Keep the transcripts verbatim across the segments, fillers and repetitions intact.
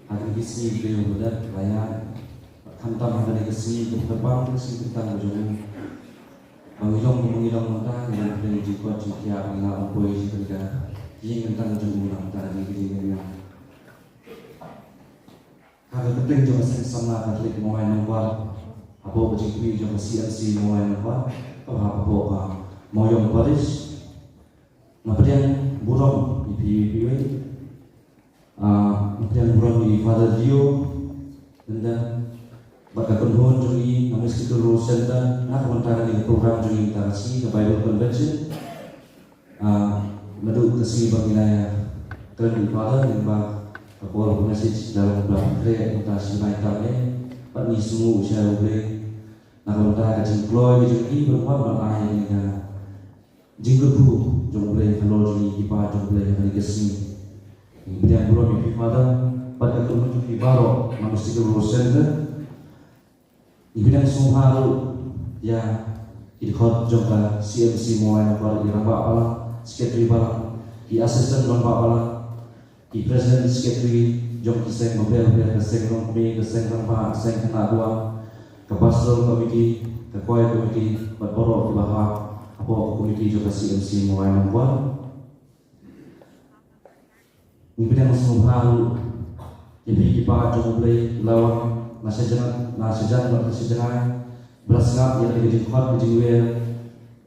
Ha kane ka sngi Blei ba dap la ïaid, khamtam ha kane ka sngi kaba kyrpang, ka sngi kyrteng ka jong u. Ba ngi long, ba ngi long mynta, ngi long pdeng jingkoit jingkhiah, ngi la wan poi sha kane ka ïing kyrteng jong u, nangta ka jingkyrteng jong u. Ha ka kyrteng jong ka Seng Samla Katholik Mawlai Nongkwar, hapoh ka jingpyni jong ka C M C Mawlai Nongkwar, kaba hapoh ka Mawiong Parish, nga pdiang burom ïa phi, ïa phi, ïa phi. Ah, nga pdiang burom ïa Father Leo London bad ka kynhun jong ngi na Mystical Rose Center na ka bynta kane ka program jong ngi mynta ka sngi, ka Bible Convention. Ah, naduh ka sngi ba ngi la ïakren bad u Father, lyngba ka call, ka message, da long ba la khreh mynta shi bnai tam eh, bad ngi sngewnguh sha U Blei na ka bynta ka jingkloi ka jong ki ban wan ban ai ïa ka jingkyrkhu jong U Blei halor jong ngi ki paid jong U Blei ha kane ka sngi. Ngi pdiang burom ïa phi Father bad ka kynhun jong phi baroh na Mystical Rose Center. Ngi pdiang sngewbha ruh ïa ki dkhot jong ka C M C Mawlai Nongkwar, ki rangbah balang, secretary balang, ki assistant rangbah balang, ki president, secretary jong ki seng bapher bapher, ka seng longkmie, ka seng rangbah, ka seng khynnah duwan, ka pastoral committee, ka choir committee, bad baroh kiba hap hapoh ka committee jong ka C M C Mawlai Nongkwar. Ngi pdiang sngewbha ruh ïa phi ki paid jong U Blei, la wan na shajan, na shajan bad na shajngai, ba la sngap ïa kane ka jingkhot ka jingwer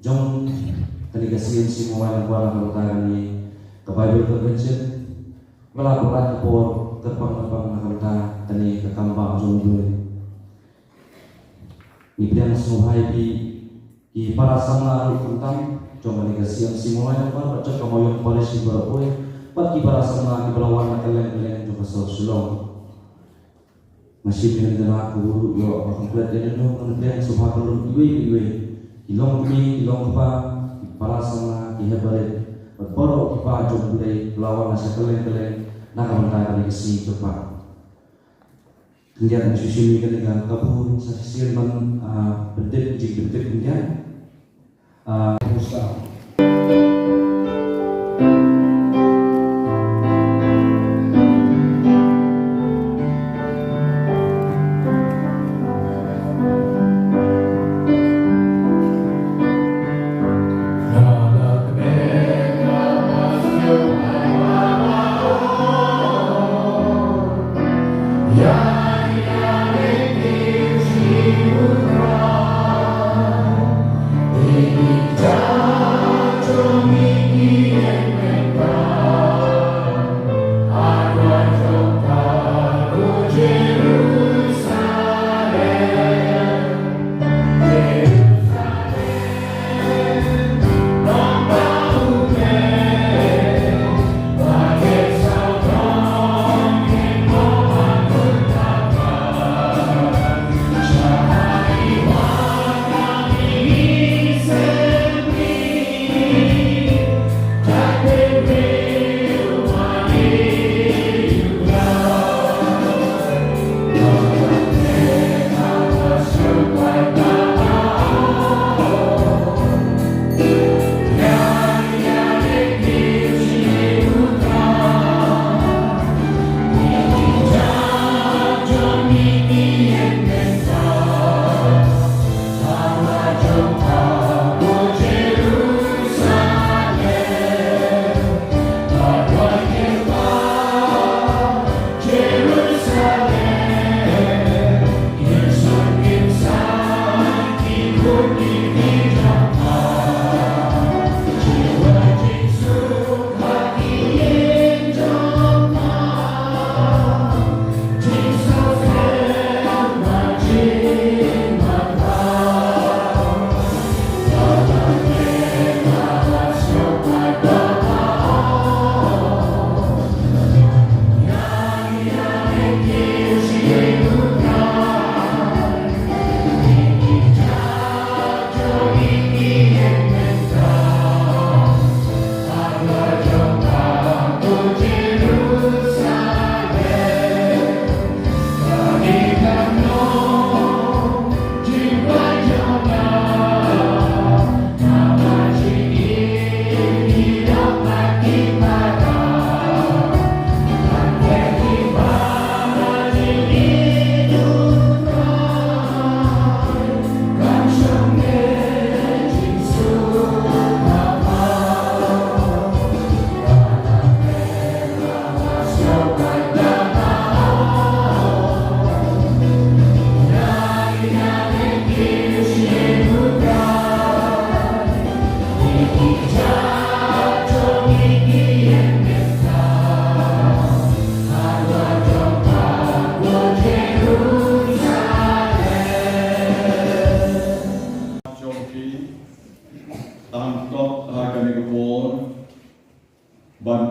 jong kane ka C M C Mawlai Nongkwar na ka bynta kane ka Bible Convention, ba la pynlait ka por kyrpang kyrpang na ka bynta kane ka kam bah jong U Blei. Ngi pdiang sngewbha ïa phi ki para samla ruh khamtam jong kane ka C M C Mawlai Nongkwar bad jong ka Mawiong Parish baroh kawei, bad ki para samla kiba la wan na kylleng kylleng jong ka sor Shillong. Nga shim ïa kane ka burom ruh ïa ka complete ïa ngi, ngi pdiang sngewbha ka lum iwei pa iwei, ki longkmie, ki longkpa, ki para samla, ki hep barit, bad baroh ki paid jong U Blei ba la wan na sha kylleng kylleng na ka bynta kane ka sngi kyrpang. Khyndiat ngi shu shim ïa kane ka kabu sa shisien ban, ah, pyntip, jingpyntip khyndiat. Ah, kabu sa.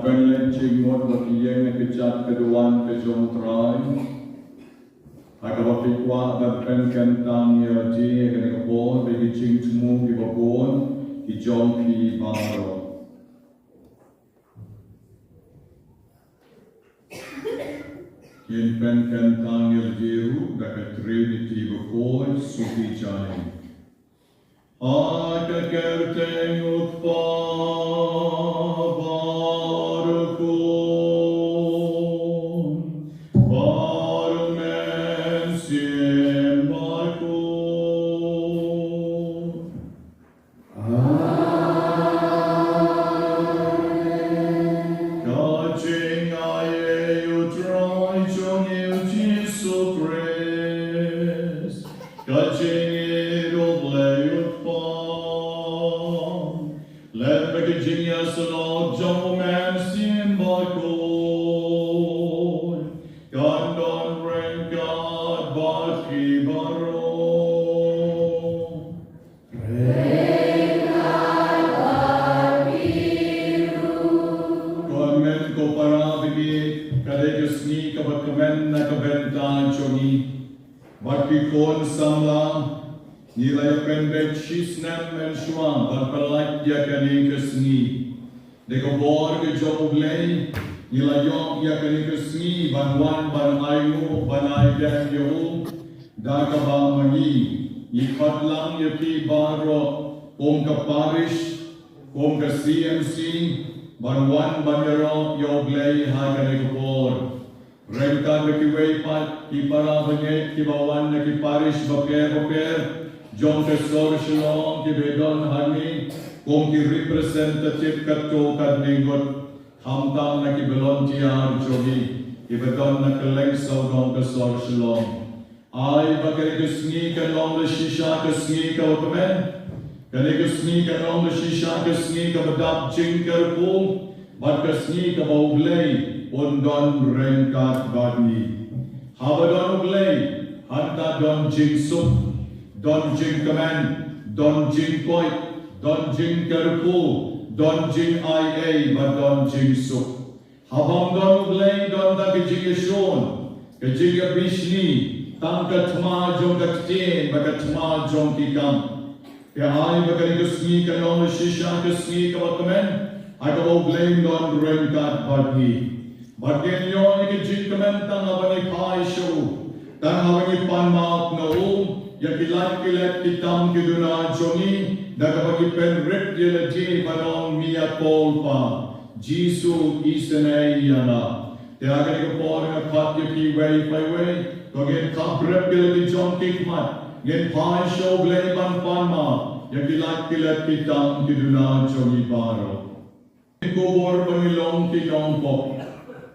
Ban leit jingmut bad ïeng ha ka jingkyrduh ka jong U Trai. Ha kaba phi kwah ban pynkyntang ïa lade ha kane ka por, bad ki jingthmu kiba bun ki jong phi baroh. Ngin pynkyntang ïa lade ruh da ka Trinity bakhuid, suki jai. Ha ka kyrteng U Kpa bad U Khun bad U Mynsiem Bakhuid. Amen. Ka jingai ïa U Trai jong ngi U Jisu Khrist. Ka jingïeit U Blei U Kpa, lem bad ka jingïasyllok jong U Mynsiem Bakhuid, kan don ryngkat bad phi baroh. Ko hynmen ko para bangeit, ka dei ka sngi kaba kmen na ka bynta jong ngi. Bad ki khun samla, ngi la ïa pynbeit shisnem mynshuwa ban pynlait ïa kane ka sngi. Da ka bor ka jong U Blei, ngi la ïoh ïa kane ka sngi ban wan ban ainguh ban aidem ïa U. Da kaba ma ngi, ngi khot lang ïa phi baroh, kum ka parish, kum ka C M C, ban wan ban ïaroh ïa U Blei ha kane ka por. Ryngkat bad kiwei pat ki para bangeit kiba wan na ki parish bapher bapher jong ka sor Shillong kiba don hangne kum ki representative katto katne ngut, khamtam na ki volunteer jong ngi kiba don na kylleng sawdong ka sor Shillong. Ai ba kane ka sngi kan long da shisha ka sngi kaba kmen. Kane ka sngi kan long da shisha ka sngi kaba dap jingkyrkhu bad ka sngi kaba U Blei un don ryngkat bad ngi. Haba don U Blei, hangta don jingsuk, don jingkmen, don jingkoit, don jingkyrkhu, don jingai ei bad don jingsuk. Haba ym don U Blei, don tang ka jingïashun, ka jingïabishni, tang ka thma jong ka ktien bad ka thma jong ki kam. Te ai ba kane ka sngi kan long shisha ka sngi kaba kmen ha kaba U Blei un don ryngkat bad ngi. Bad ngin ïoh ïa ka jingkmen tang haba ngi phai sha U, tang haba ngi pan map na U ïa ki lad ki let ki tam ki duna jong ngi, da kaba ngi pynrit ïa lade ban ong, Mia Kulpa, Jisu, isynei ïa nga. Te ha kane ka por nga khot ïa phi iwei pa iwei, to ngin khap rep ïa la ki jong ki khmat, ngin phai sha U Blei ban pan map ïa ki lad ki let ki tam ki duna jong ngi baroh. Ngin kubur ba ngin long ki nongpop.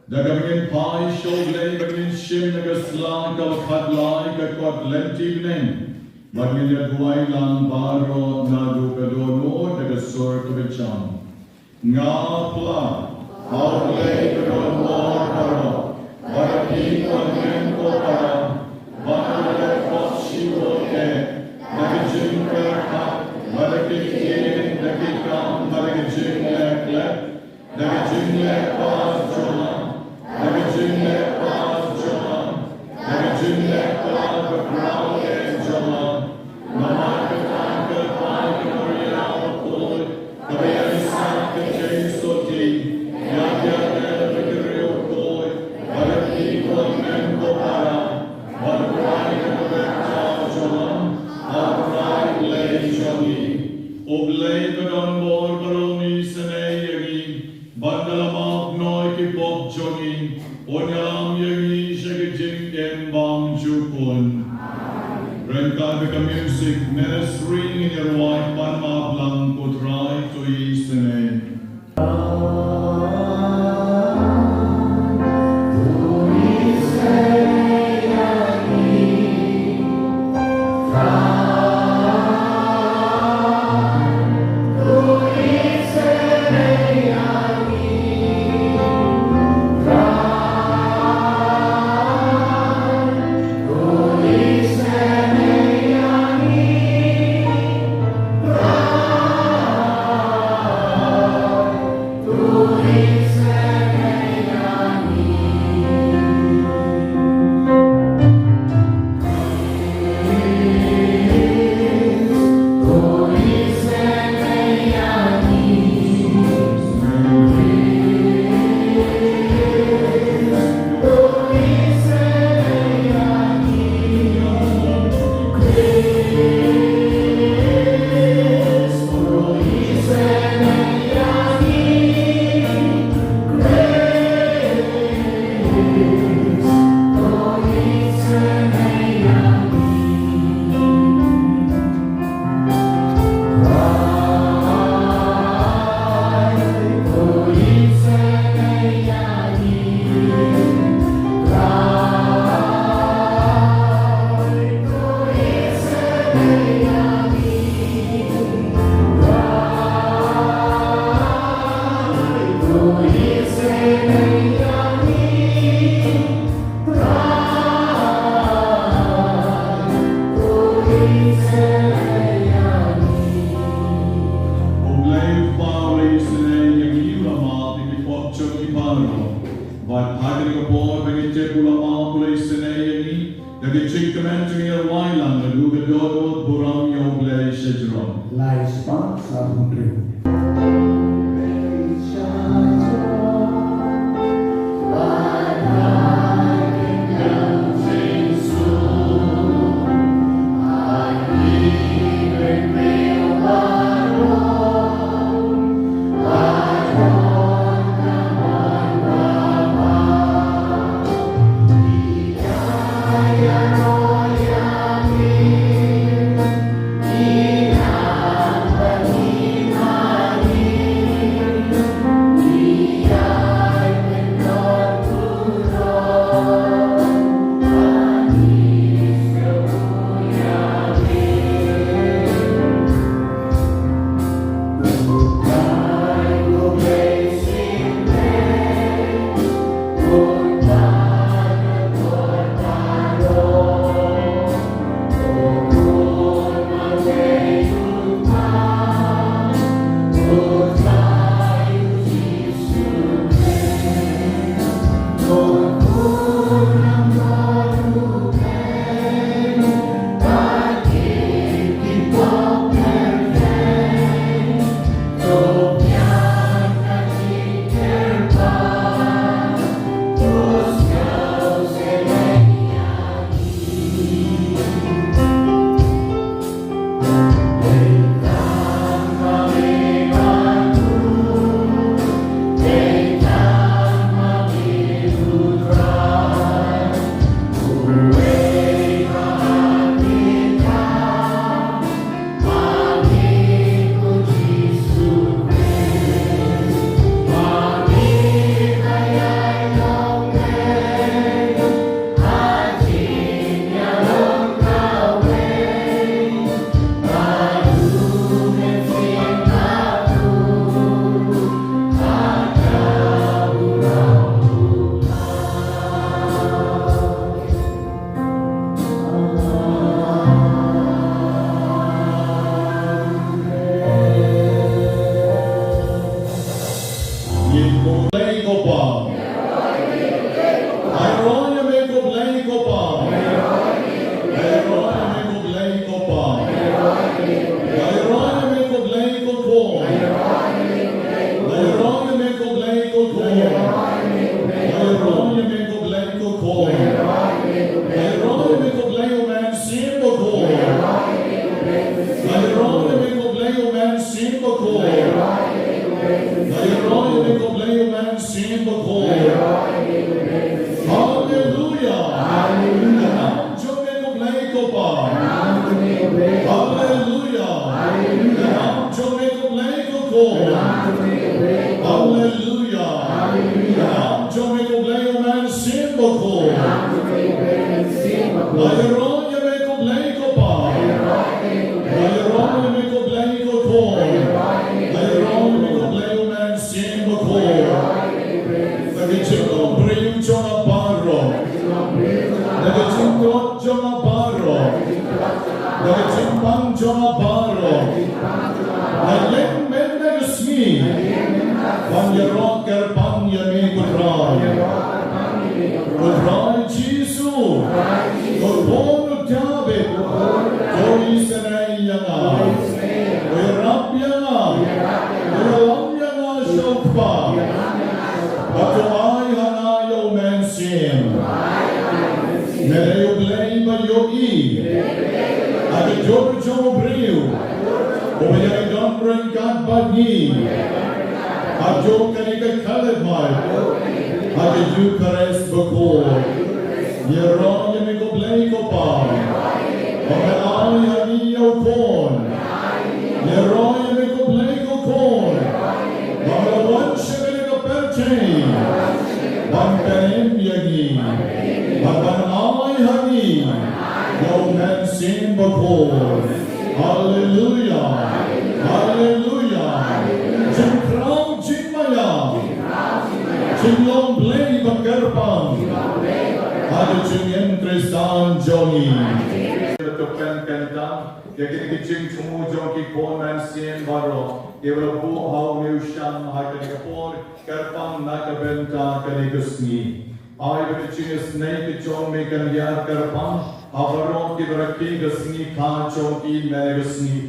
Da kaba ngin phai sha U Blei ba ngin shim na ka sla kaba khatlai ka kot lynti bneng. Bad ngin ïa duwai lang baroh naduh ka dohnud da ka sur kaba jam. Nga pla ha U Blei ba don bor baroh, bad ha phi ko hynmen ko para, ba nga la dep pop shibun eh, da ka jingpyrkhat, bad da ki ktien, da ki kam, bad da ka jingleh khlem, da ka jingleh paw jong nga, da ka jingleh paw jong nga, da ka jingleh paw ba khraw eh jong nga. Namar kata nga kyrpad ïa ka Maria bakhuid, kaba ïaisah ka jingsotti, ïa ki arngut bad ki riewkhuid, bad ïa phi ko hynmen ko para, ban duwai ïa ka bynta jong nga ha U Trai Blei jong ngi. U Blei ba don bor baroh un isynei ïa ngi, bad da la map noh ïa ki pop jong ngi, un ïalam ïa ngi sha ka jingim bymjukut. Ryngkat bad ka music ministry ngin ïa rwai pan map lang, Ko Trai to isynei. Bad ha kane ka por ba ngi tip u la map u la isynei ïa ngi, ïa ka jingkmen jong ngi ïa wai lang naduh ka dohnud burom ïa U Blei shajrong. Lai spah san phew hynriew. Ngi khublei ko Pa. Ngi ïaroh ïa me khublei ko Pa. Ngi ïaroh ïa me khublei ko Pa. Ngi ïaroh ïa me khublei ko Khun. Ngi ïaroh ïa me khublei ko Khun. Ngi ïaroh ïa me khublei ko Khun. Ngi ïaroh ïa me khublei U Mynsiem Bakhuid. Ngi ïaroh ïa me khublei U Mynsiem Bakhuid. Ngi ïaroh ïa me khublei U Mynsiem Bakhuid. Haleluia. Haleluia. Jong me khublei ko Pa. Haleluia. Haleluia. Jong me khublei ko Khun. Haleluia. Haleluia. Jong me khublei U Mynsiem Bakhuid. Ngi ïaroh ïa me khublei ko Pa. Ngi ïaroh ïa me khublei ko Khun. Ngi ïaroh ïa me khublei U Mynsiem Bakhuid. Da ka jinglong briew jong nga baroh. Da ka jingkot jong nga baroh. Da ka jingpang jong nga baroh. Nga ïeng mynta ka sngi ban ïaroh kyrpang ïa me ko Trai. Ko Trai Jisu. Ko Khun u Dabid. To isynei ïa nga. To ïarap ïa nga. To ïalam ïa nga sha u Kpa. Bad to ai ha nga ïa U Mynsiem. Me dei U Blei ba ïohi ha ka dur jong u briew uba ïai don ryngkat bad ngi. Haduh kane ka khyllipmat ha ka Eukharist Bakhuid. Ngi ïaroh ïa me ko Blei ko Pa ba me ai ha ngi ïa u Khun. Ngi ïaroh ïa me ko Blei ko Khun ba me la wan sha kane ka pyrthei ban pynim ïa ngi bad ban ai ha ngi ïa U Mynsiem Bakhuid. Haleluia. Haleluia. Jingkhraw jingmaïa, jinglong Blei ba kyrpang ha ka jingim Khristan jong ngi. Ka pynkyntang ïa kine ki jingthmu jong ki khun mynsiem baroh. Ïa ba la buh ha u Newsham ha kane ka por, kyrpang na ka bynta kane ka sngi. Ai ba ka jingisynei ka jong me kan ïar kyrpang ha baroh kiba rakhe ka sngi kha jong ki mynne ka sngi.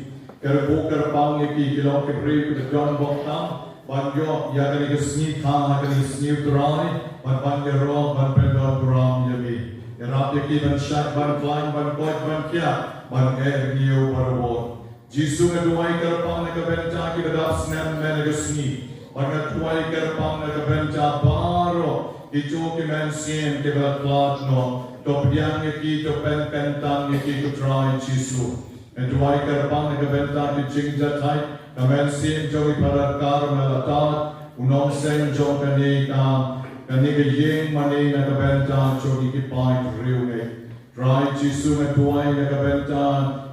Kyrpang kyrpang ïa ki ki long ki briew kiba don bok tam ban ïoh ïa kane ka sngi kha ha kane ka sngi U Trai, ban ban ïaroh ban pyndonburom ïa me. Ïarap ïa ki ban shait ban khlaiñ ban koit ban khiah ban eh ïa u baroh. Jisu nga duwai kyrpang na ka bynta kiba dap snem mynne ka sngi. Bad nga duwai kyrpang na ka bynta baroh kito ki mynsiem kiba la khlad noh. To pdiang ïa ki, to pynkyntang ïa ki ko Trai Jisu. Nga duwai kyrpang na ka bynta ki jingjahthait, ka mynsiem jong i Phadar Karmel Atad, u nongseng jong kane ka, kane ka ïing mane na ka bynta jong i ki paid riewngeit. Trai Jisu nga duwai na ka bynta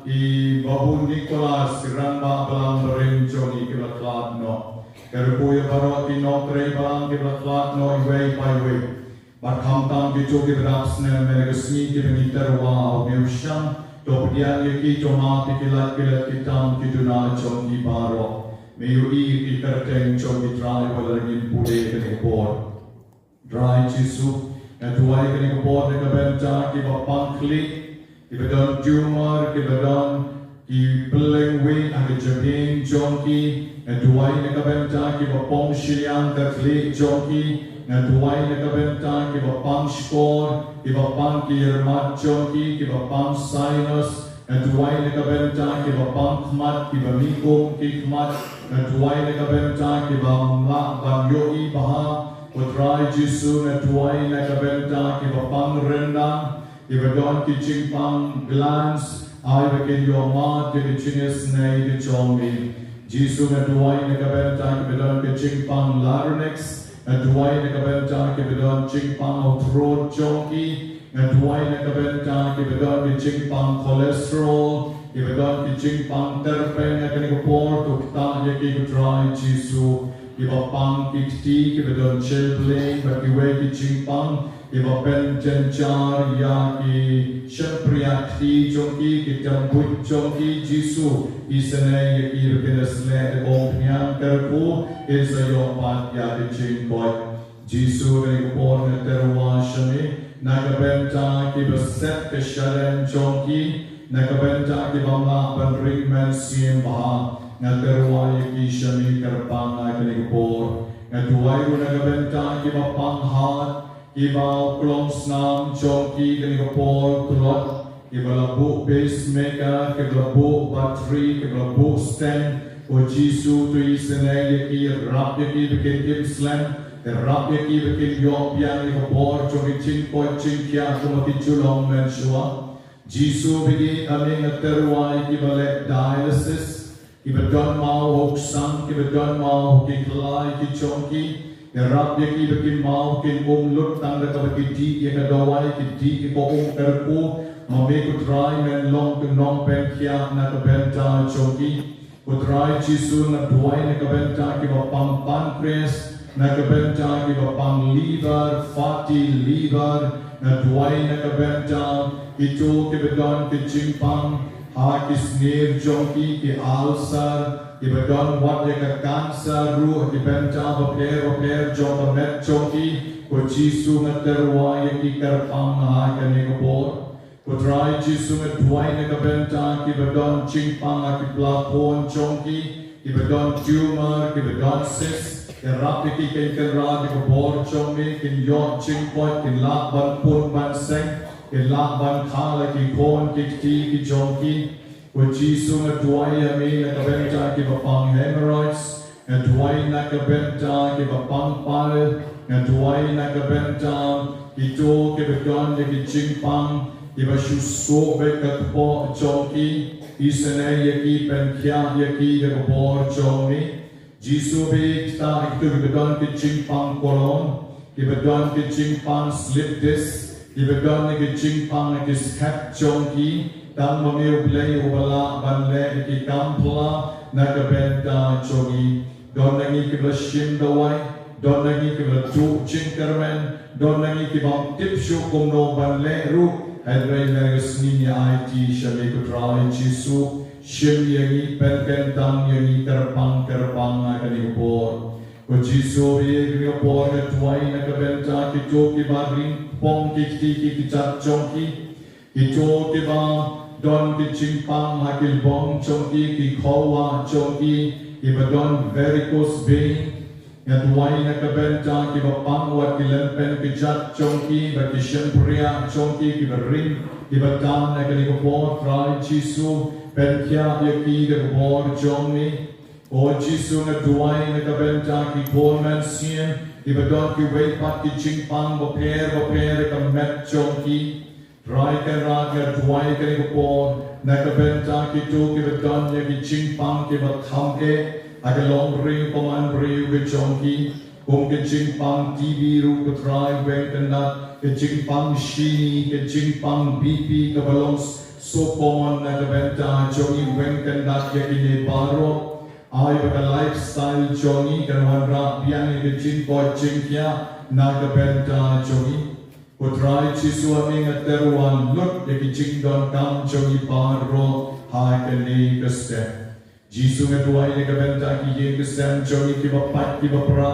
i Babu Nicholas, i rangbah balang barim jong i kiba la khlad noh. Kyrkhu ïa baroh ki nongtrei balang kiba la khlad noh iwei pa iwei. Bad khamtam kito kiba dap snem mynne ka sngi kiba ngi tyrwa ha u Newsham, to pdiang ïa ki, to map ïa ki lad ki lad ki tam ki duna jong ki baroh. Me ïohi ïa ki kyrteng jong ki Trai ba la ngin pule kane ka por. Trai Jisu, nga duwai kane ka por na ka bynta kiba pang khlieh, kiba don tumor, kiba don ki pylleng wieh ha ka jingim jong ki. Nga duwai na ka bynta kiba pang shiliang ka khlieh jong ki. Nga duwai na ka bynta kiba pang shkor, kiba pang ki ïarmat jong ki, kiba pang sinus. Nga duwai na ka bynta kiba pang khmat, kiba mih um ki khmat. Nga duwai na ka bynta kiba ym lah ban ïohi bha. Ko Trai Jisu, nga duwai na ka bynta kiba pang ryndang, kiba don ki jingpang glands, ai ba kin ïoh mad ïa ka jingisynei ka jong me. Jisu, nga duwai na ka bynta kiba don ki jingpang larynx, nga duwai na ka bynta kiba don jingpang ha u throat jong ki, nga duwai na ka bynta kiba don ki jingpang cholesterol, kiba don ki jingpang tyrpeng ha kane ka por, to ktah ïa ki ko Trai Jisu. Kiba pang ki kti, kiba don chilblain bad kiwei ki jingpang, kiba pynjynjar ïa ki shympriahkti jong ki, ki tymbuit jong ki. Jisu, isynei ïa ki ba kin da sleh da ka umphniang, kyrkhu kin sa ïoh pat ïa ki jingkoit. Jisu, kane ka por nga tyrwa sha me na ka bynta kiba set ka shadem jong ki, na ka bynta ki bym lah ban ring mynsiem bha. Nga tyrwa ïa ki sha me kyrpang ha kane ka por. Nga duwai ruh na ka bynta kiba pang heart, kiba u klongsnam jong ki kane ka por tlot, kiba la buh pacemaker, kiba la buh battery, kiba la buh stent. Ko Jisu, to isynei ïa ki, ïarap ïa ki ba kin im slem, ïarap ïa ki ba kin ïoh biang ïa ka bor jong ki jingkoit jingkhiah kumba ki ju long mynshuwa. Jisu, ba ïeit ha me, nga tyrwa ïa kiba leh dialysis, kiba don maw ha u ksang, kiba don maw ha ki khlai ki jong ki. Ïarap ïa ki ba ki maw kin um lut tang da kaba ki dih ïa ka dawai, ki dih ïa ka um. Kyrkhu, ma me ko Trai men long ka nongpynkhiah na ka bynta jong ki. Ko Trai Jisu, nga duwai na ka bynta kiba pang pancreas, na ka bynta kiba pang liver, fatty liver. Nga duwai na ka bynta kito kiba don ki jingpang ha ki snier jong ki, ki ulcer, kiba don wat ïa ka cancer ruh, ki bynta bapher bapher jong ka met jong ki. Ko Jisu, nga tyrwa ïa ki kyrpang ha kane ka por. Ko Trai Jisu, nga duwai na ka bynta kiba don jingpang ha ki pla khun jong ki, kiba don tumor, kiba don cyst. Ïarap ïa ki, Kynrad, da ka bor jong me kin ïoh jingkoit, kin lah ban pun ban seng, kin lah ban kha la ki khun ki kti ki jong ki. Ko Jisu, nga duwai ïa me na ka bynta kiba pang hemorrhoids, nga duwai na ka bynta kiba pang pile, nga duwai na ka bynta kito kiba don ïa ki jingpang kiba shu suk beit ka kpoh jong ki. Isynei ïa ki, pynkhiah ïa ki da ka bor jong me. Jisu, ba ktah ïa kito kiba don ki jingpang colon, kiba don ki jingpang slip disc, kiba don ki jingpang ha ki skhem jong ki. Tang ma me U Blei uba lah ban leh ïa ki kam pla na ka bynta jong ki. Don na ngi kiba la shim dawai, don na ngi kiba la tuh jingkyrmen, don na ngi ki bym tip shuh kumno ban leh ruh. Hynrei mynne ka sngi ngi aiti sha me ko Trai Jisu. Shim ïa ngi, pynkyntang ïa ngi kyrpang kyrpang ha kane ka por. Ko Jisu, ha kane ka por nga duwai na ka bynta kito kiba ring pong ki kti ki kjat jong ki. Kito kiba don ki jingpang ha ki lbong jong ki, ki khawa jong ki, kiba don varicose vein. Nga duwai na ka bynta kiba pang wat ki lynpen kjat jong ki, bad ki shympriah jong ki, kiba ring, kiba tan ha kane ka por, Trai Jisu, pynkhiah ïa ki da ka bor jong me. O Jisu, nga duwai na ka bynta ki khun mynsiem, kiba don kiwei pat ki jingpang bapher bapher ha ka met jong ki. Trai Kynrad, nga duwai kane ka por na ka bynta kito kiba don ïa ki jingpang kiba kham eh ha ka longbriew bymman briew ka jong ki, kum ka jingpang T B ruh, ko Trai, weng kyndat, ka jingpang shini, ka jingpang B P kaba long so common na ka bynta jong ngi, weng kyndat ïa kine baroh. Ai ba ka lifestyle jong ngi kan wanrah biang ïa ka jingkoit jingkhiah na ka bynta jong ngi. Ko Trai Jisu, ha me nga tyrwa lut ïa ki jingdonkam jong ngi baroh ha kane ka step. Jisu, nga duwai na ka bynta ki ïing ki sem jong ngi kiba pait kiba pra,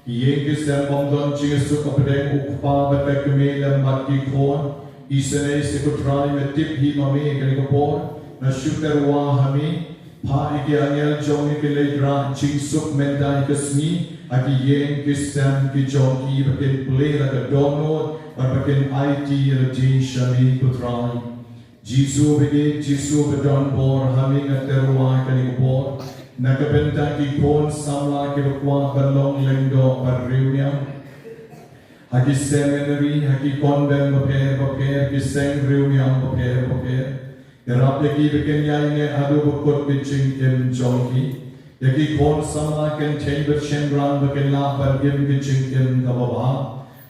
ki ïing ki sem bym don jingsuk hapdeng u kpa bad ka kmie lem bad ki khun. Isynei seh ko Trai, nga tip hi ma me kane ka por, nga shu tyrwa ha me. Phah ïa ki angel jong me kin leit rah jingsuk mynta ïa ka sngi ha ki ïing ki sem ki jong ki, ba kin plie la ka dohnud bad ba kin aiti ïa lade sha me ko Trai. Jisu ba ïeit, Jisu ba don bor, ha me nga tyrwa kane ka por na ka bynta ki khun samla kiba kwah ban long lyngdoh bad riewniam ha ki seminary, ha ki convent bapher bapher, ki seng riewniam bapher bapher. Ïarap ïa ki ba kin ïaineh haduh ba kut ka jingim jong ki. Ïa ki khun samla kynthei bad shynrang ba kin lah ban im ka jingim kaba bha,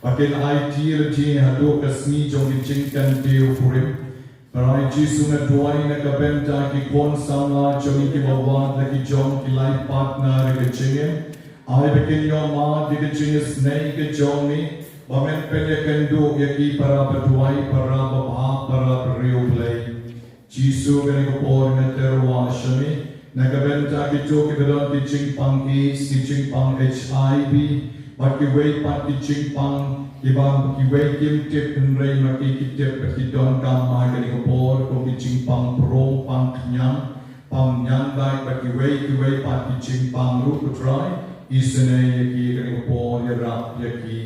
ba kin aiti ïa lade haduh ka sngi jong ka jingkyntiew kurim. Trai Jisu, nga duwai na ka bynta ki khun samla jong ngi kiba wad la ki jong ki life partner ha ka jingim. Ai ba kin ïohmad ïa ka jingisynei ka jong me, ba men pynïakynduh ïa ki para baduwai, para babha, para briew Blei. Jisu, kane ka por nga tyrwa sha me na ka bynta kito kiba don ki jingpang AIDS, ki jingpang H I V, bad kiwei pat ki jingpang kiba kiwei kim tip, hynrei ma ki ki tip bad ki donkam ha kane ka por, kum ki jingpang prong, pang khñiang, pang ñiangdait bad kiwei kiwei pat ki jingpang ruh ko Trai. Isynei ïa ki kane ka por, ïarap ïa ki.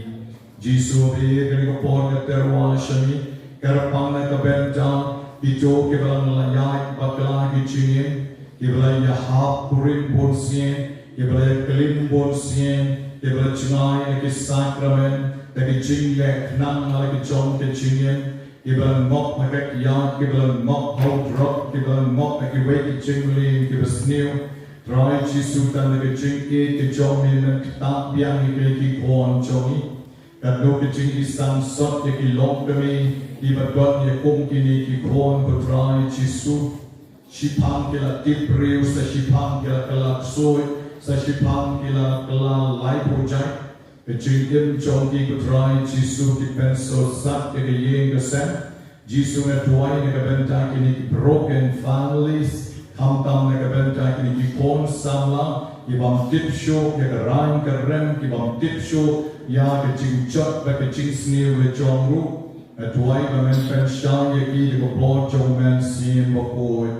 Jisu, ha kane ka por nga tyrwa sha me kyrpang na ka bynta kito kiba la ïaid bakla ha ki jingim, kiba la ïahap kurim bunsien, kiba la ïaklim bunsien, kiba la jngai na ki sakramen, na ki jingleh khnang ha la ki jong ki jingim, kiba la ngop ha ka kiad, kiba la ngop ha u drok, kiba la ngop ha kiwei ki jingmlien kiba sniew. Trai Jisu, tang da ka jingïeit ka jong me men ktah biang ïa kine ki khun jong ngi. Katno ka jingisang sot ïa ki longkmie kiba don ïa kum kine ki khun ko Trai Jisu. Shiphang ki la tip briew, sa shiphang ki la kylla ksuid, sa shiphang ki la kylla laiphew jait. Ka jingim jong ki ko Trai Jisu ki pynsaphriang ïa ka ïing ka sem. Jisu, nga duwai na ka bynta kine ki broken families, khamtam na ka bynta kine ki khun samla ki bym tip shuh ïa ka rang ka rem, ki bym tip shuh ïa ka jingjot bad ka jingsniew la jong ruh. Nga duwai ba men pynshai ïa ki da ka bor jong u Mynsiem Bakhuid.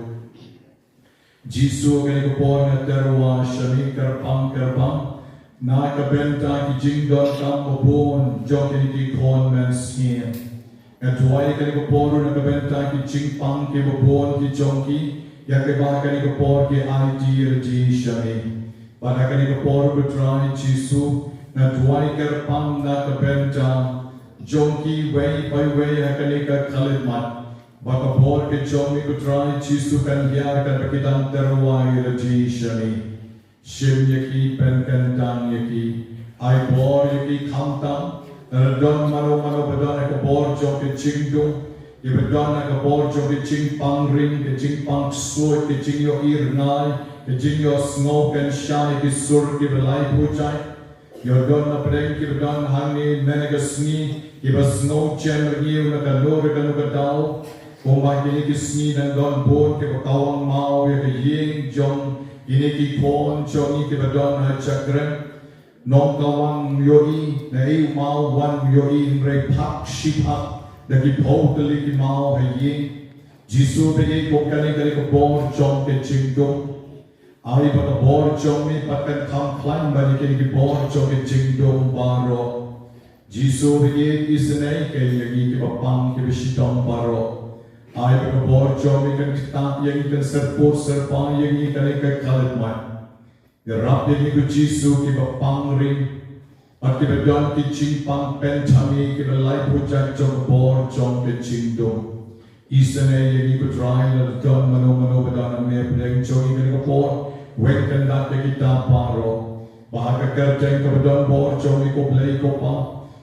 Jisu, ha kane ka por nga tyrwa sha me kyrpang kyrpang na ka bynta ki jingdonkam babun jong kine ki khun mynsiem. Nga duwai ha kane ka por ruh na ka bynta ki jingpang kiba bun ki jong ki, ïa kiba ha kane ka por ki aiti ïa lade sha me. Bad ha kane ka por ko Trai Jisu, nga duwai kyrpang na ka bynta jong kiwei pa iwei ha kane ka khyllipmat, ba ka bor ka jong me ko Trai Jisu kan hiar katba ki dang tyrwa ïa lade sha me. Shim ïa ki, pynkyntang ïa ki, ai bor ïa ki khamtam. Lada don mano mano ba don ha ka bor jong ka jingdum, kiba don ha ka bor jong ka jingpang ring, ka jingpang ksuid, ka jingïohi rngai, ka jingïohsngew kynshai, ki sur kiba laiphew jait. Ïoh don na pdeng kiba don hangne mynne ka sngi kiba sngew jem rngiew na kano re kano ka daw. Kumba kine ki sngi dang don bun kiba kawang maw ïa ka ïing jong kine ki khun jong ngi kiba don ha Jagrem. Nongkawang ïohi, na ei u maw wan ïohi, hynrei phak shi phak da ki phew tylli ki maw ha ïing. Jisu, ba ïeit, kum kane ka dei ka bor jong ka jingdum. Ai ba ka bor jong me pat kan kham khlaiñ ban ïa kine ki bor jong ka jingdum baroh. Jisu, ba ïeit, isynei ïa ngi kiba pang kiba shitom baroh. Ai ba ka bor jong me kan ktah ïa ngi, kan syrpud syrpai ïa ngi, kan ïa ka khlaiñ. Ïarap ïa ngi ko Jisu kiba pang ring, bad kiba don ki jingpang pynthame kiba laiphew jait jong ka bor jong ka jingdum. Isynei ïa ngi ko Trai, lada don mano mano ba don hangne ha pdeng jong ngi kane ka por, weng kyndat ïa kita baroh. Ba ha ka kyrteng kaba don bor jong ngi ko Blei ko Pa,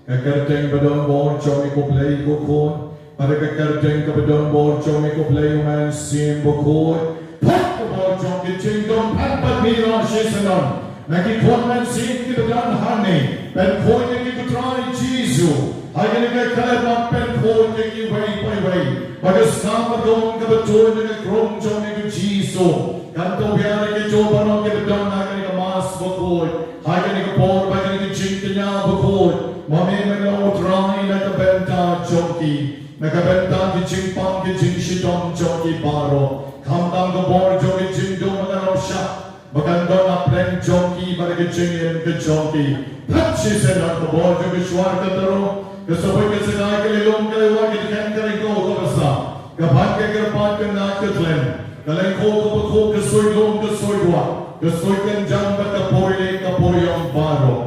ka kyrteng ba don bor jong ngi ko Blei ko Khun, bad ha ka kyrteng kaba don bor jong ngi ko Blei U Mynsiem Bakhuid. Phet ka bor jong ka jingdum, phet bad mih noh shisyndon na ki khun mynsiem kiba don hangne. Pynkhuid ïa ngi ko Trai Jisu. Ha kane ka khyllipmat pynkhuid ïa ngi iwei pa iwei. Ba ka snam ka dum kaba tuid na ka krung jong ngi ko Jisu kan tawbiar ïa kito baroh kiba don ha kane ka Mass bakhuid. Ha kane ka por, ba kane ka jingkñia bakhuid, ma me men long U Trai na ka bynta jong ki, na ka bynta ki jingpang ki jingshitom jong ki baroh. Khamtam ka bor jong ka jingdum ba kan ym shah, ba kan don ha pdeng jong ki bad ha ka jingim ka jong ki. Phet shisyndon ka bor jong ka shuwa ka tyrwa, ka sawbeit ka sahkai, ka lyngngoh ka lyngngoh, ka jingkyrkhu ka basa, ka bhang ka kyrpad, ka ngat ka khlem, ka lyngkhuh ka bakhuh, ka suidum ka suidwat, ka suidkynjang bad ka purieh ka puriong baroh.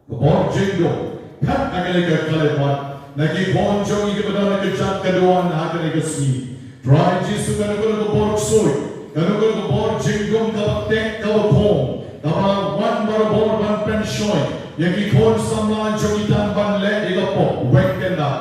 Ka bor jingdum, phet ha kane ka khyllipmat na ki khun jong ngi kiba don ha ka jait ka duwan ha kane ka sngi. Trai Jisu, kano kano ka bor ksuid, kano kano ka bor jingdum kaba teh kaba khum, kaba wan barabor ban pynshoi ïa ki khun samla jong ngi tang ban leh ïa ka pop, weng kyndat.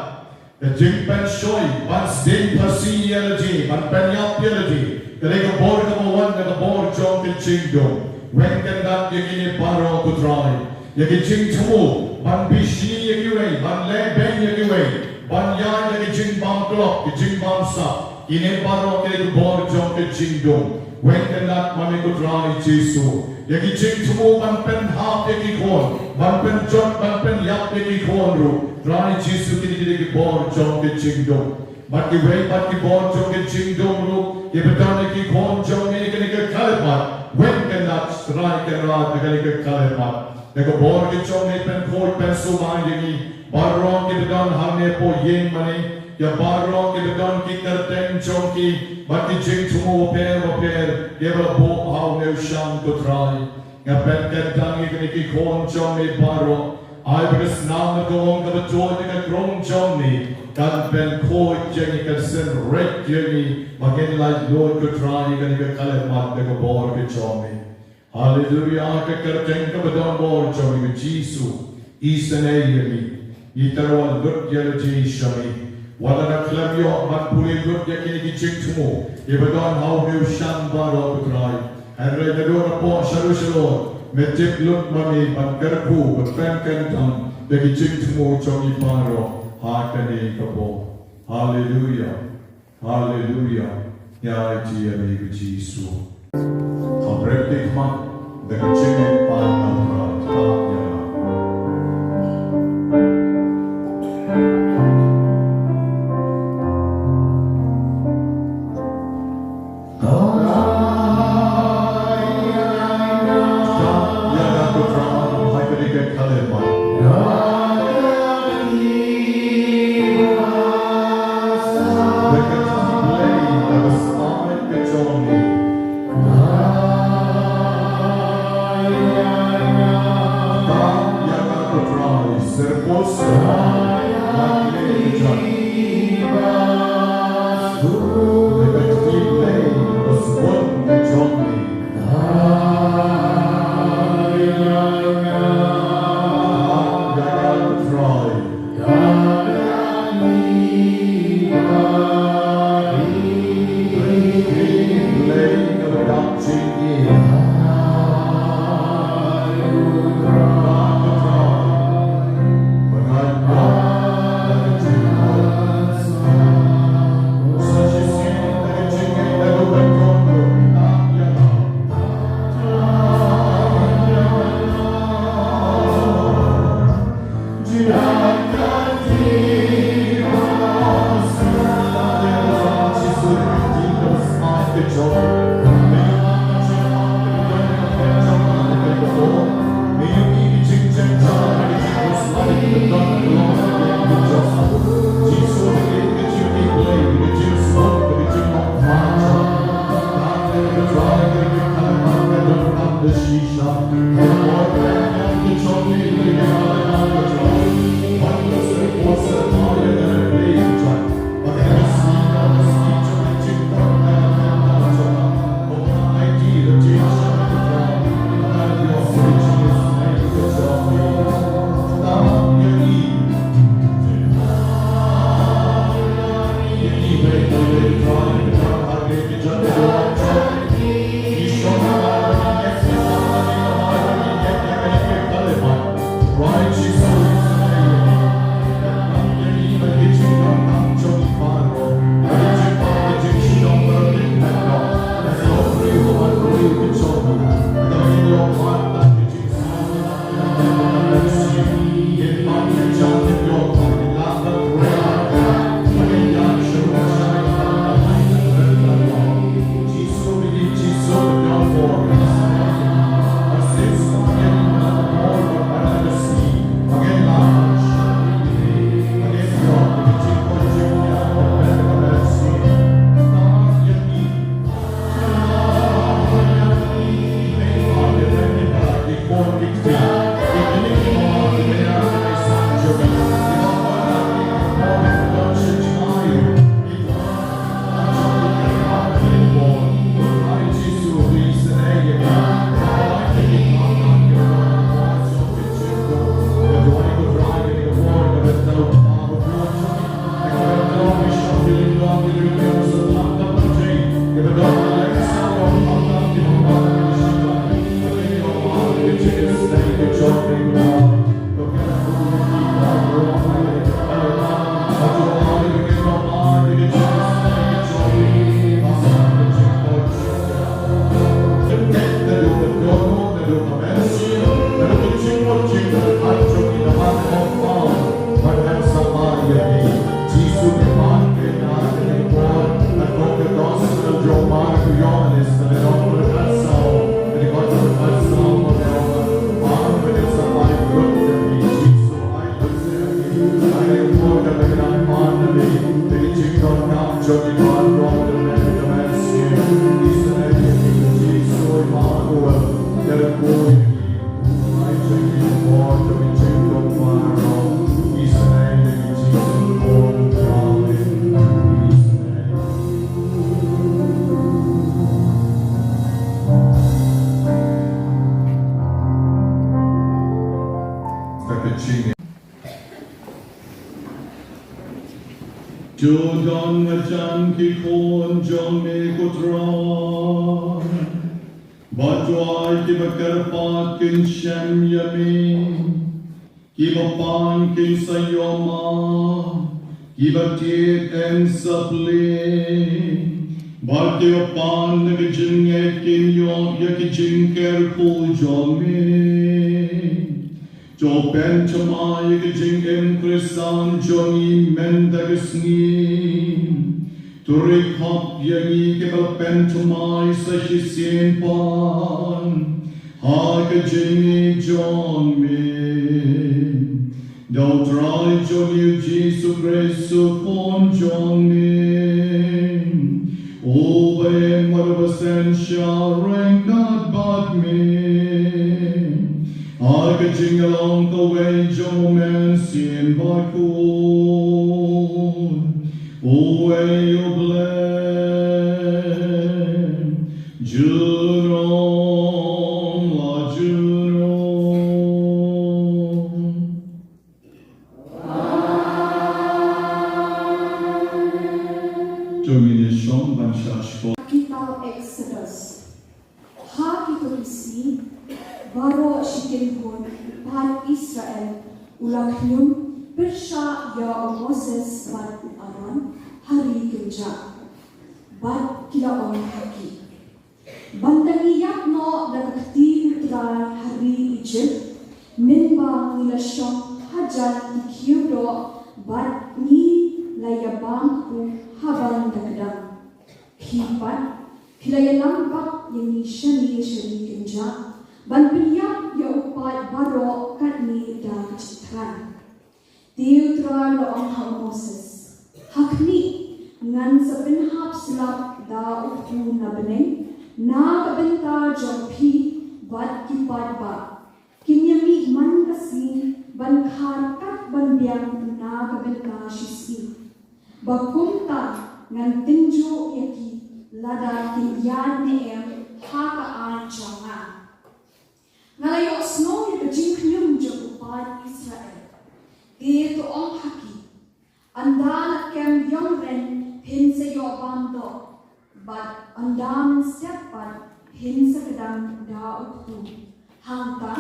Ka jingpynshoi ban sdien phasi ïa lade, ban pynïap ïa lade, ka dei ka bor kaba wan na ka bor jong ka jingdum. Weng kyndat ïa kine baroh ko Trai. Ïa ki jingthmu ban bishni ïa kiwei, ban leh beiñ ïa kiwei, ban ïaid ïa ki jingbam klop, ki jingbam sap, kine baroh ki dei ka bor jong ka jingdum. Weng kyndat ma me ko Trai Jisu. Ïa ki jingthmu ban pynhap ïa ki khun, ban pynjot, ban pynïap ïa ki khun ruh, Trai Jisu, kine ki dei ki bor jong ka jingdum. Bad kiwei pat ki bor jong ka jingdum ruh kiba don ha ki khun jong me ha kane ka khyllipmat, weng kyndat Trai Kynrad ha kane ka khyllipmat. Da ka bor ka jong me pynkhuid pynsumar ïa ngi baroh kiba don hangne hapoh ïing mane, ïa baroh kiba don ki kyrteng jong ki bad ki jingthmu bapher bapher kiba la buh ha une u shang ko Trai. Nga pynkyntang ïa kine ki khun jong me baroh. Ai ba ka snam ka um kaba tuid na ka krung jong me kan pynkhuid ïa ngi, kan synreit ïa ngi ba ngin laitluid ko Trai ha kane ka khyllipmat da ka bor ka jong me. Haleluia, ka kyrteng kaba don bor jong me ko Jisu. Isynei ïa ngi. Ngi tyrwa lut ïa lade sha me. Wat la da khlem ïoh ban pule lut ïa kine ki jingthmu kiba don ha une u shang baroh ko Trai. Hynrei naduh napoh shaduh shalor me tip lut ma me ban kyrkhu, ban pynkyntang da ki jingthmu jong ngi baroh ha kane ka por. Haleluia. Haleluia. Ïa ïa me ko Jisu. Ka brek te khmat da ka jingim pan na u Trai. Ïa. To don hajan ki khun jong me ko Trai. Bad to ai kiba kyrpad kin shem ïa me. Kiba pang kin sa ïoh map. Kiba tied yn sa plie. Bad kiba pang na ka jingngeit kin ïoh ïa ka jingkyrkhu jong me. To pynthymmai ïa ka jingim Khristan jong ngi mynta ka sngi. To rikhop ïa ngi kiba pynthymmai sa shisien pat ha ka jingïeit jong me. Da U Trai jong ngi U Jisu Khrist U Khun jong me. Uba ïeng bad uba synshar ryngkat bad me. Ha ka jingïalong kawei jong U Mynsiem Bakhuid. Uwei U Blei. Junom la junom. To ngin ïa shong ban shah shkor. Kitab Exodus. Ha kito ki sngi, baroh shi kynhun u paid Israel u la khñium pyrshah ïa u Moses bad u Aaron ha ri kynjah. Bad ki la ong ha ki, ban da ngi ïap noh da ka kti U Trai ha ri Ijipt, mynba ngi la shong ha Jan ki khiew doh bad ngi la ïa bam kpu ha ban da kdang. Phi pat phi la ïalam bak ïa ngi shane sha ri kynjah ban pynïap ïa u paid baroh katne da ka jingthrang. Te U Trai u la ong ha u Moses, ha khmih, ngan sa pynhap slap da u kpu na bneng na ka bynta jong phi bad ki paidbah kin ïa mih man ka sngi ban kha kat ban biang na ka bynta shisngi. Ba kumta ngan tynjuh ïa ki lada kin ïaid ne em ha ka aiñ jong nga. Nga la ïohsngew ïa ka jingkhñium jong u paid Israel. Te to ong ha ki, ynda la kem ïong ren phin sa ïoh bam doh, bad ynda mynstep pat phin sa kdang da u kpu. Hangta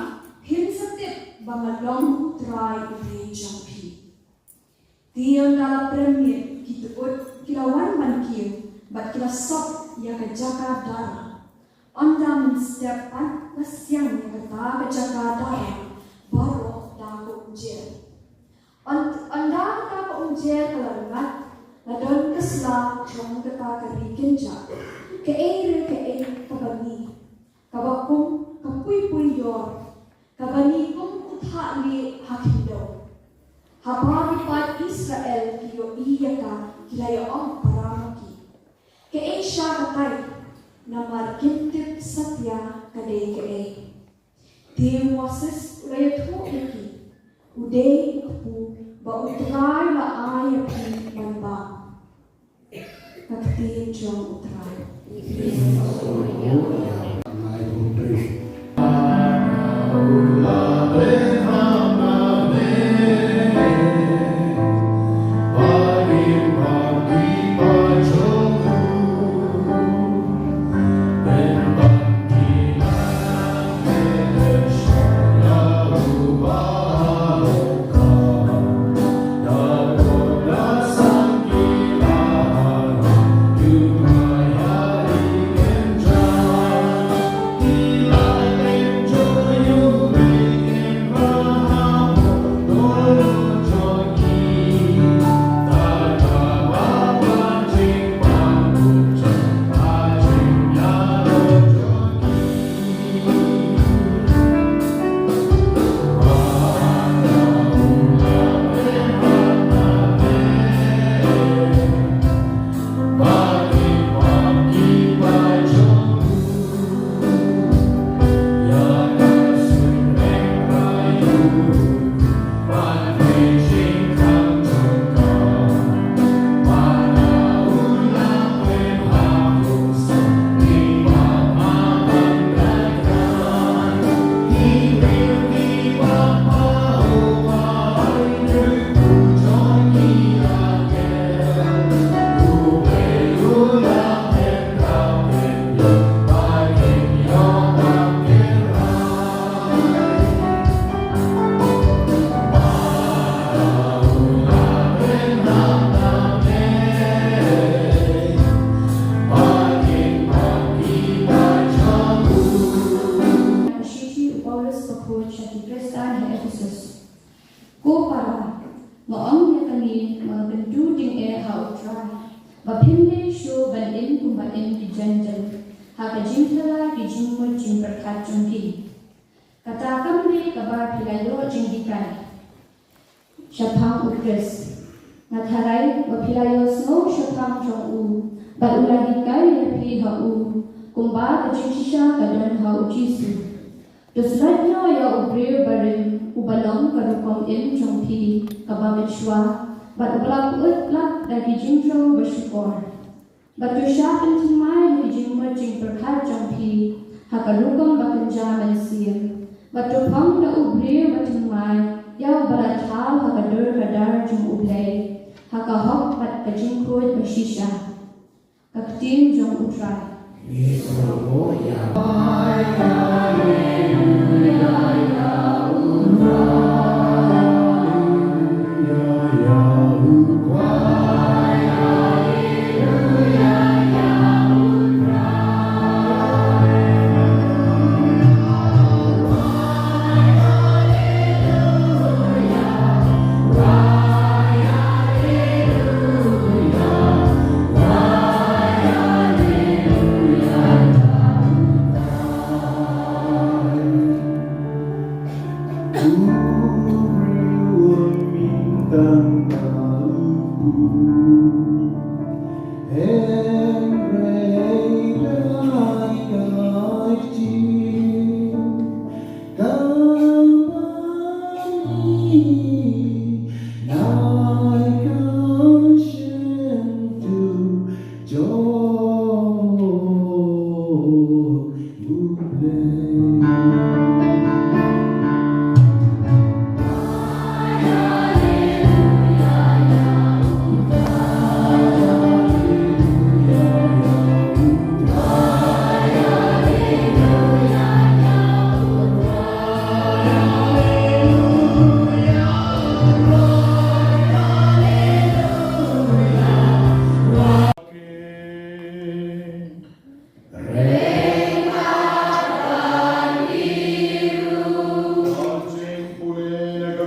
phin sa tip ba nga long U Trai U Blei jong phi. Te ynda la prem miet ki tnat ki la wan ban kiew bad ki la sop ïa ka jaka dara. Ynda mynstep pat la siang ïa kata ka jaka dara baroh da ka umjer. Yn-, ynda kata ka umjer ka la rngat, la don ka sla jong kata ka ri kynjah, kaei re kaei kaba ngi, kaba kum ka puipui ïor, kaba ngi kum u thah lieh ha khyndew. Haba ki paid Israel ki ïohi ïa ka, ki la ïa ong para ma ki, kaei sha katai, namar kim tip satia ka dei kaei. Te u Moses u la ïathuh ïa ki, u dei u kpu ba U Trai u la ai ïa phi ban bam. Ka ktien jong U Trai. Shithi u Paulus bakhuid sha ki Khristan ha Ephesus. Ko para, nga ong ïa kane ba ngin kyntu tyngeh ha U Trai, ba phin dei shuh ban im kumba im ki Jentil, ha ka jingthala ki jingmut jingpyrkhat jong ki. Kata kam dei kaba phi la ïoh jinghikai shaphang U Khrist. Nga tharai ba phi la ïohsngew shaphang jong u, bad u la hikai ïa phi ha u, kumba ka jingshisha ka don ha U Jisu. To sngewthuh ïa u briew barim, uba long ka rukom im jong phi kaba mynshuwa, bad uba la pyut lad da ki jingthmu ba shukor. Bad to shah pynthymmai ha ki jingmut jingpyrkhat jong phi ha ka rukom ba kynja mynsiem. Bad to phong da u briew bathymmai ïa uba la thaw ha ka dur ka dar jong U Blei, ha ka hok bad ka jingkhuid ba shisha. Ka ktien jong U Trai.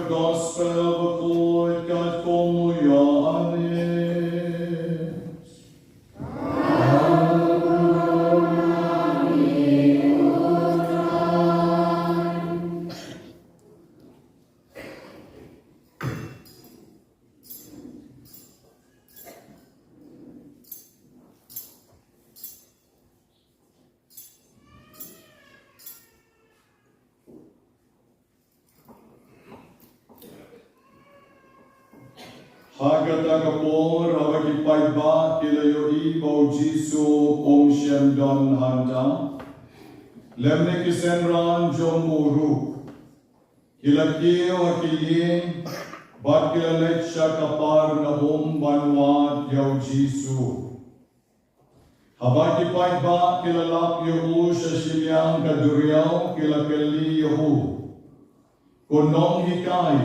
Gospel bakhuid katkum u Ïoannis. Ha kata ka por, haba ki paidbah ki la ïohi ba u Jisu um shym don hangta, lymne ki synran jong u ruh, ki la kiew ha ki ïing bad ki la leit sha Kapharnaum ban wad ïa u Jisu. Haba ki paidbah ki la lap ïa u sha shiliang ka duriaw, ki la kylli ïa u, "Ko nonghikai,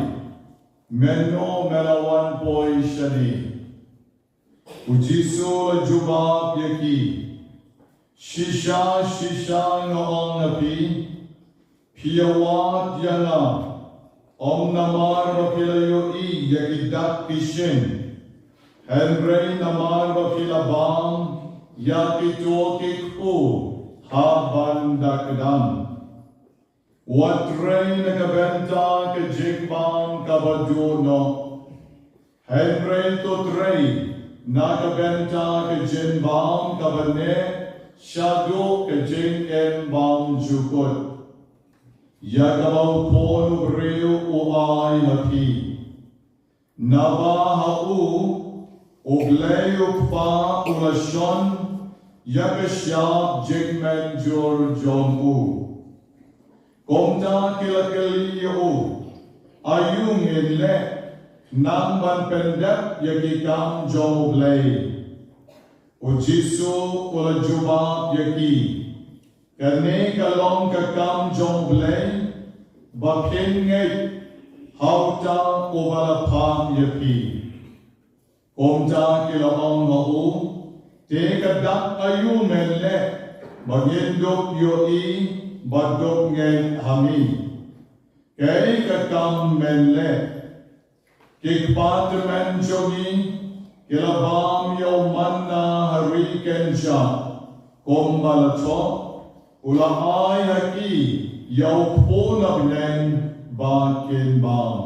mano me la wan poi shane?" U Jisu u la jubab ïa ki, "Shisha shisha nga ong ha phi, phi ïa wad ïa nga, ym namar ba phi la ïohi ïa ki dak ki shin, hynrei namar ba phi la bam ïa kito ki kpu ha ban da kdang. Wat trei na ka bynta ka jingbam kaba duh noh, hynrei to trei na ka bynta ka jingbam kaba neh shaduh ka jingim bymjukut, ïa kaba u Khun u briew u ai ha phi. Naba ha u, U Blei u Kpa u la shon ïa ka shap jingmynjur jong u." Kumta ki la kylli ïa u, "Aïu ngin leh nang ban pyndep ïa ki kam jong U Blei?" U Jisu u la jubab ïa ki, "Kane ka long ka kam jong U Blei, ba phin ngeit ha uta uba la phah ïa phi." Kumta ki la ong ha u, "Te ka dak aïu men leh, ba ngin dup ïohi bad dup ngeit ha me? Kaei ka kam men leh?" Ki kpa tymmen jong ngi ki la bam ïa u manna ha ri kynjah, kumba la thoh, "U la ai ha ki ïa u kpu na bneng ba kin bam."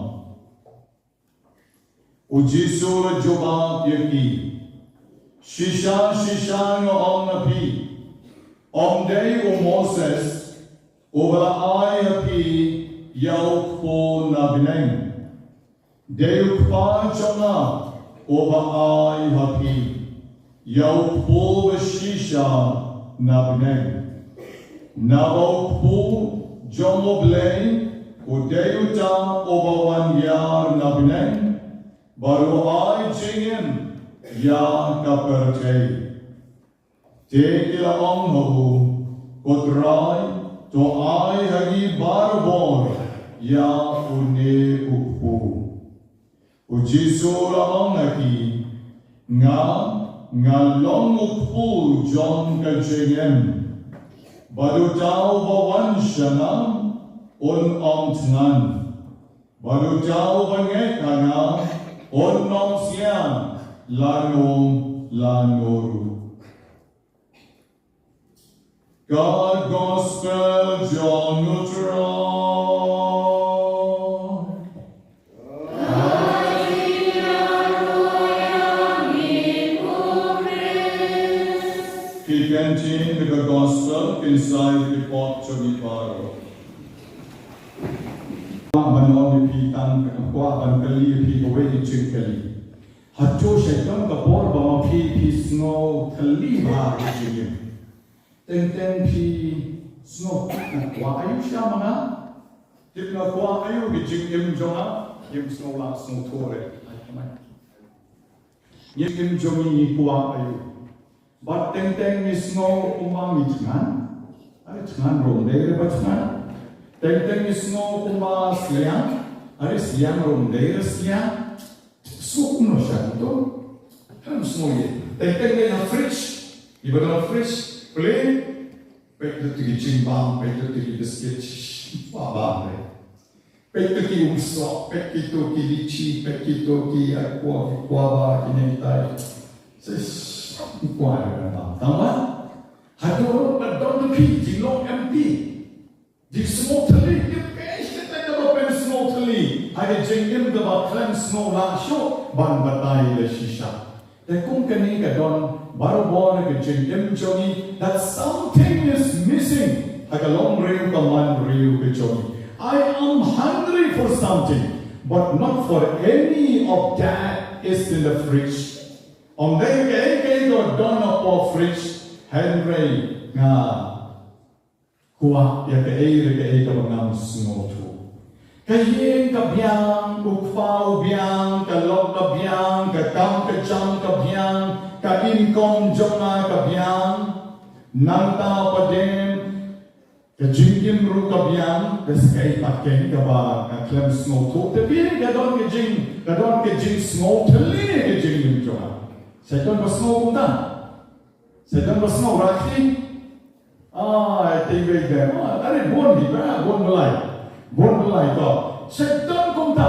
U Jisu u la jubab ïa ki, "Shisha shisha nga ong ha phi, ym dei u Moses uba la ai ha phi ïa u kpu na bneng. Dei u Kpa jong nga uba ai ha phi ïa u kpu ba shisha na bneng. Naba u kpu jong U Blei u dei uta uba wan ïar na bneng, bad u ai jingim ïa ka pyrthei." Te ki la ong ha u, "Ko Trai, to ai ha ngi barabor ïa une u kpu." U Jisu u la ong ha ki, "Nga, nga long u kpu jong ka jingim. Bad uta uba wan sha nga un ym thngan. Bad uta uba ngeit ha nga un ym sliang lano lano ruh." Ka Gospel jong u Trai. Inside report jong i baroh. Ban ong ïa phi tang, kwah ban kylli ïa phi kawei ka jingkylli. Hato shaitang ka por ba ma phi phi sngew kylli ba ka jingim. Teng teng phi sngew tip nga kwah aïu sha ma nga. Tip nga kwah aïu ka jingim jong nga. Ngim sngew lah sngewthuh re. Ai, kamai. Ngim jong ngi kwah aïu. Bad teng teng ngi sngew kumba ngi thngan. Are thngan ruh ym dei re ba thngan. Teng teng ngi sngew kumba sliang. Are sliang ruh ym dei re sliang. Sngew kumno sha kumto. Khlem sngew ïa. Teng teng dei na fridge. Iba don fridge. Plie. Peit to ki jingbam, peit to ki biscuit. Ba bam re. Peit to ki umsoh, peit kito ki lychee, peit kito ki, ah, guava, guava, kine kitai. Sis, guava, guava. Tang ba? Haduh ba don to ki jinglong empty. Jingsngewthylli, ki peit kita kaba pynsngewthylli. Ha ka jingim kaba khlem sngew lah shuh ban batai da shisha. Te kum kane ka don barabor ka jingim jong ngi, that something is missing ha ka long briew ka man briew ka jong ngi. I am hungry for something, but not for any of that is in the fridge. Ym dei kaei kaei ka don hapoh fridge, hynrei nga kwah ïa kaei re kaei kaba ngam sngewthuh. Ka ïing ka biang, u kpa u biang, ka lok ka biang, ka kam ka jam ka biang, ka income jong nga ka biang. Nangta pat de ka jingim ruh ka biang, ka skai pat kane kaba nga khlem sngewthuh. Te phi ka don ka jing, ka don ka jingsngewthylli ka jingim jong nga. Shaitan ba sngew kumta. Shaitan ba sngew rakhi. Ai, te wei de. Are bun hi ba, bun balai. Bun balai to. Shaitan kumta.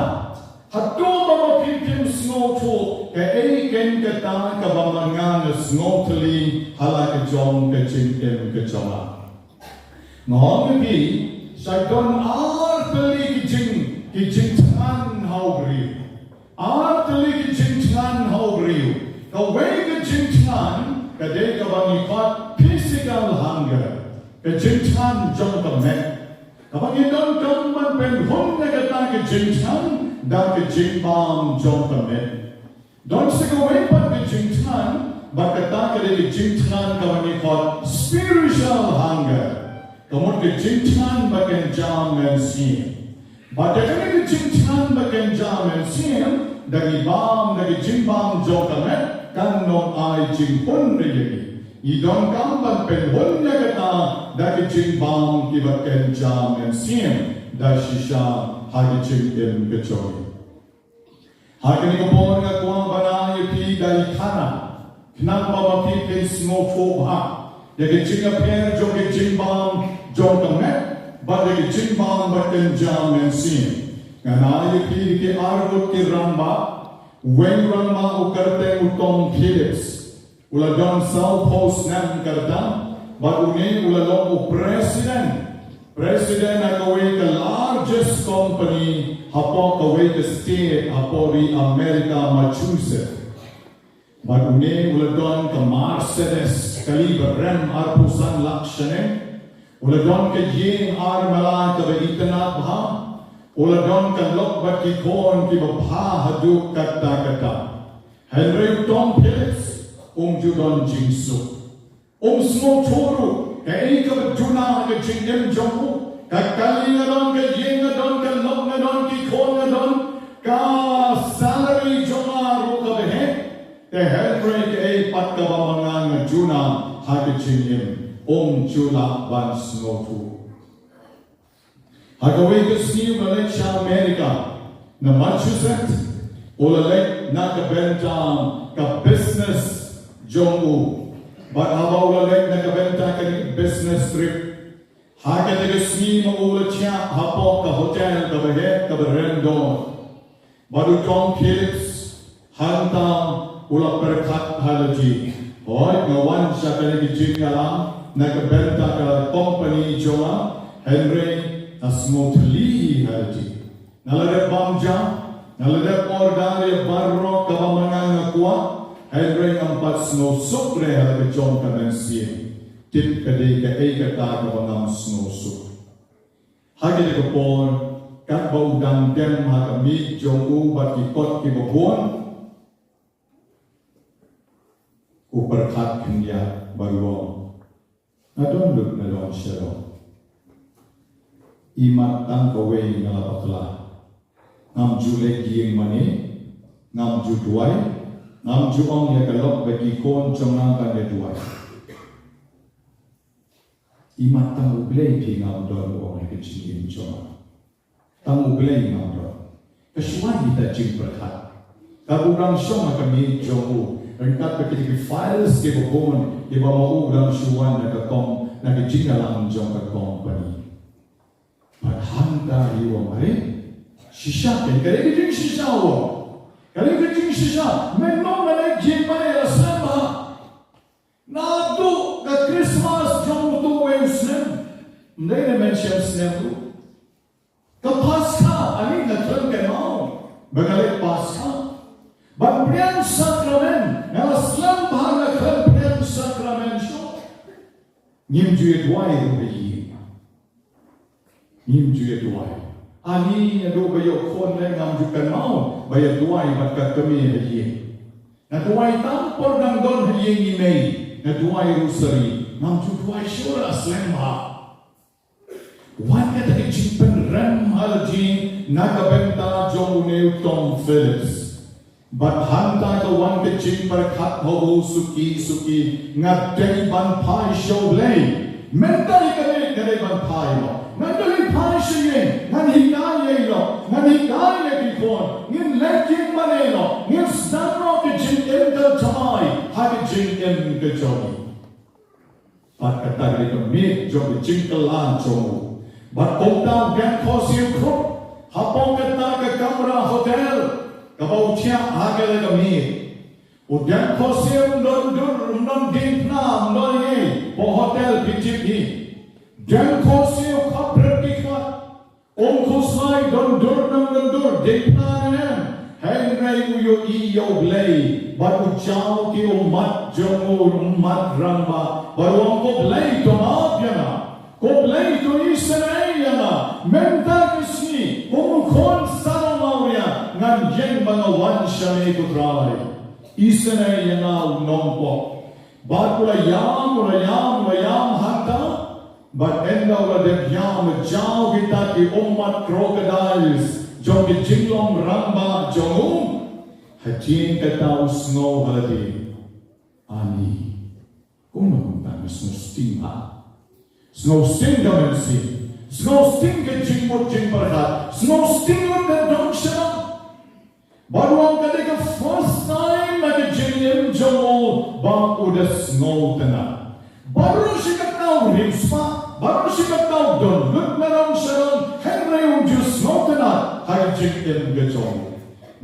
Hato ba ma phi phim sngewthuh kaei kane kata kaba ma nga nga sngewthylli ha la ka jong ka jingim ka jong nga. Nga ong ïa phi, Shaitan ar tylli ki jing, ki jingthngan ha u briew. Ar tylli ki jingthngan ha u briew. Kawei ka jingthngan ka dei kaba ngi khot physical hunger. Ka jingthngan jong ka met. Kaba ngi donkam ban pynhun ïa kata ka jingthngan da ka jingbam jong ka met. Don sa kawei pat ka jingthngan, bad kata ka dei ka jingthngan kaba ngi khot spiritual hunger. Ka mut ka jingthngan ba kynja mynsiem. Bad da kane ka jingthngan ba kynja mynsiem, da ngi bam da ka jingbam jong ka met, kan ym ai jinghun ïa ngi. Ngi donkam ban pynhun ïa kata da ka jingbam kiba kynja mynsiem, da shisha ha ka jingim ka jong ngi. Ha kane ka por nga kwah ban ai ïa phi da i khana. Khnang ba ma phi phin sngewthuh bha ïa ka jingïapher jong ka jingbam jong ka met bad ïa ka jingbam ba kynja mynsiem. Ngan ai ïa phi da ki arngut ki rangbah. Uwei u rangbah u kyrteng u Tom Phillips. U la don sawphew snem ka rta, bad une u la long u president. President ha kawei ka largest company hapoh kawei ka state hapoh ri America, Massachusetts. Bad une u la don ka Mercedes kali ba rem arphew san lak shane. U la don ka ïing ar malai kaba itynnad bha. U la don ka lok bad ki khun kiba bha haduh katta katta. Hynrei u Tom Phillips um ju don jingsuk. Um sngewthuh ruh kaei kaba juna ha ka jingim jong u. Ka kali nga don, ka ïing nga don, ka lok nga don, ki khun nga don, ka salary jong nga ruh kaba heh. Te hynrei kaei pat kaba ma nga nga juna ha ka jingim, um ju lah ban sngewthuh. Ha kawei ka sngi u la leit sha America, na Massachusetts, u la leit na ka bynta ka business jong u. Bad haba u la leit na ka bynta ka business trip, ha kata ka sngi ma u la thiah hapoh ka hotel kaba heh kaba rem don. Bad u Tom Phillips hangta u la pyrkhat ha lade. Hooid, nga wan sha kane ka jingïalang na ka bynta ka company jong nga, hynrei nga sngewthylli ha lade. Nga la dep bam ja, nga la dep order ïa baroh kaba ma nga nga kwah, hynrei ngam pat sngewsuk re ha la ka jong ka mynsiem. Tip ka dei kaei kata kaba ngam sngewsuk. Ha kata ka por, katba u dang dem ha ka miej jong u bad ki kot kiba bun, u pyrkhat khyndiat bad u ong, nga don lut na long shalom. Imat tang kawei nga la bakla. Ngam ju leit ïing mane, ngam ju duwai, ngam ju ong ïa ka lok bad ki khun jong nga ban ïa duwai. Imat tang U Blei phi ngam don, u ong ha ka jingim jong nga. Tang U Blei ngam don. Ka shuwa kita jingpyrkhat. Ka u dang shong ha ka miej jong u. Ryngkat bad kita ki files kiba bun, kiba ma u dang shu wan na ka kom, na ka jingïalang jong ka company. Bad hangta u ong, are, shisha, ka dei ka jingshisha u ong. Ka dei ka jingshisha, mynno nga leit ïing mane la slem bha. Naduh ka Christmas jong utu uwei u snem. Ym dei ne men shem snem ruh. Ka Paskha, ani nga khlem kynmaw ba nga leit Paskha. Ban priang sakramen, nga la slem bha, nga khlem priang sakramen shuh. Ngim ju ïa duwai ruh ha ïing. Ngim ju ïa duwai. Ani naduh ba ïoh khun leh ngam ju kynmaw ba ïa duwai bad ka kmie ha ïing. Nga duwai tang por dang don ha ïing i mei. Nga duwai rosary. Ngam ju duwai shuh, la slem bha. Wan kata ka jingpynrem ha la jong na ka bynta jong une u Tom Phillips. Bad hangta ka wan ka jingpyrkhat ha u, suki suki, nga dei ban phai sha U Blei. Mynta ïa kane nga dei ban phai mo. Ngan dei phai sha ïing, ngan hikai ïa i lok, ngan hikai ïa ki khun, ngin leit ïing mane mo, ngin sdang mo ka jingim ka thymmai ha ka jingim ka jong ngi. Bad kata ka dei ka miet jong ka jingkylla jong u. Bad kumta u diang khohsiew khrup hapoh kata ka kamra hotel kaba u thiah ha kata ka miet. U diang khohsiew ym don dur, ym don diengphna, ym don ei, hapoh hotel phi tip hi. Diang khohsiew khapret ki khmat. Um khuslai don dur nang don dur, diengphna ne em. Hynrei u ïohi ïa U Blei bad u jaw ki ummat jong u, ummat rangbah, bad u ong, ko Blei to map ïa nga, ko Blei to isynei ïa nga. Mynta ka sngi kum u khun sarong awria ngan ïeng ba nga wan sha me ko Trai. Isynei ïa nga u nongpop. Bad u la ïam, u la ïam, u la ïam hangta. Bad ynda u la dep ïam, u la jaw kita ki ummat crocodiles jong ki jinglong rangbah jong u. Hadien kata u sngew ha lade, ani, kumno kumta nga sngewsting ha. Sngewsting ka mynsiem. Sngewsting ka jingmut jingpyrkhat. Sngewsting lut da dong sha dong. Bad u ong ka dei ka first time ha ka jingim jong u ba u da sngewtynnat. Baroh shi katta u riewspah, baroh shi katta u don lut na dong sha dong, hynrei um ju sngewtynnat ha ka jingim ka jong u.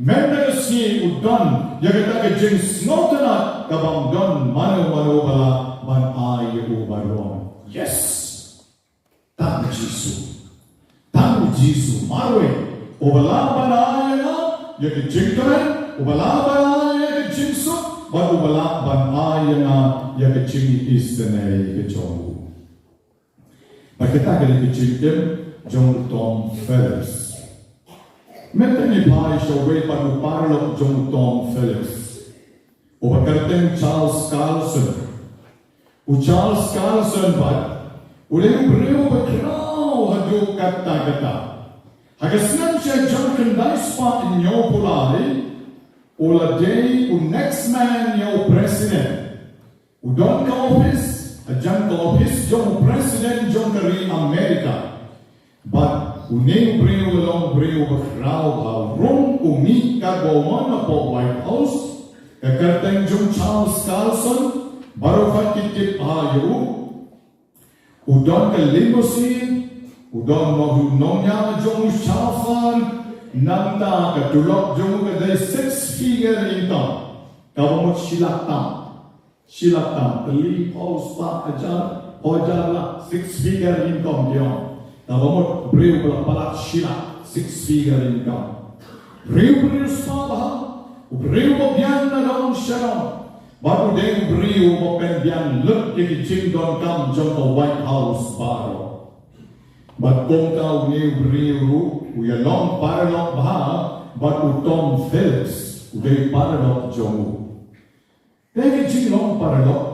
Mynta ka sngi u don ïa kata ka jingsngewtynnat kaba ym don mano mano ba lah ban ai ïa u, bad u ong, yes. Tang u Jisu. Tang u Jisu marwei uba lah ban ai ïa nga ïa ka jingkmen, uba lah ban ai ïa nga ïa ka jingsuk, bad uba lah ban ai ïa nga ïa ka jingisynei ka jong u. Bad kata ka dei ka jingim jong u Tom Phillips. Mynta ngin phai sha uwei pat u paralok jong u Tom Phillips, uba kyrteng Charles Carlson. U Charles Carlson pat u dei u briew uba khraw haduh katta katta. Ha ka snem shi hajar khyndai spah hynñiewphew lai u la dei u next man ïa u president. U don ka ophis hajan ka ophis jong u president jong ka ri Amerika. Bad une u briew u la long u briew uba khraw bha. U rung u mih katba u mon hapoh White House. Ka kyrteng jong u Charles Carlson, baroh pat ki tip bha ïa u. U don ka limousine, u don u nongñiah jong u chauffeur, nangta ka tulop jong u ka dei six figure income. Kaba mut shi lak tam. Shi lak tam, tylli phew spah hajar, phew hajar lak, six figure income ki ong. Kaba mut briew ba la palat shi lak, six figure income. Briew, briew spah bha, u briew ba biang na dong sha dong. Bad u dei u briew uba pynbiang lut ïa ki jingdonkam jong ka White House baroh. Bad kumta une u briew ruh u ïalong paralok bha bad u Tom Phillips u dei paralok jong u. Dei ka jinglong paralok,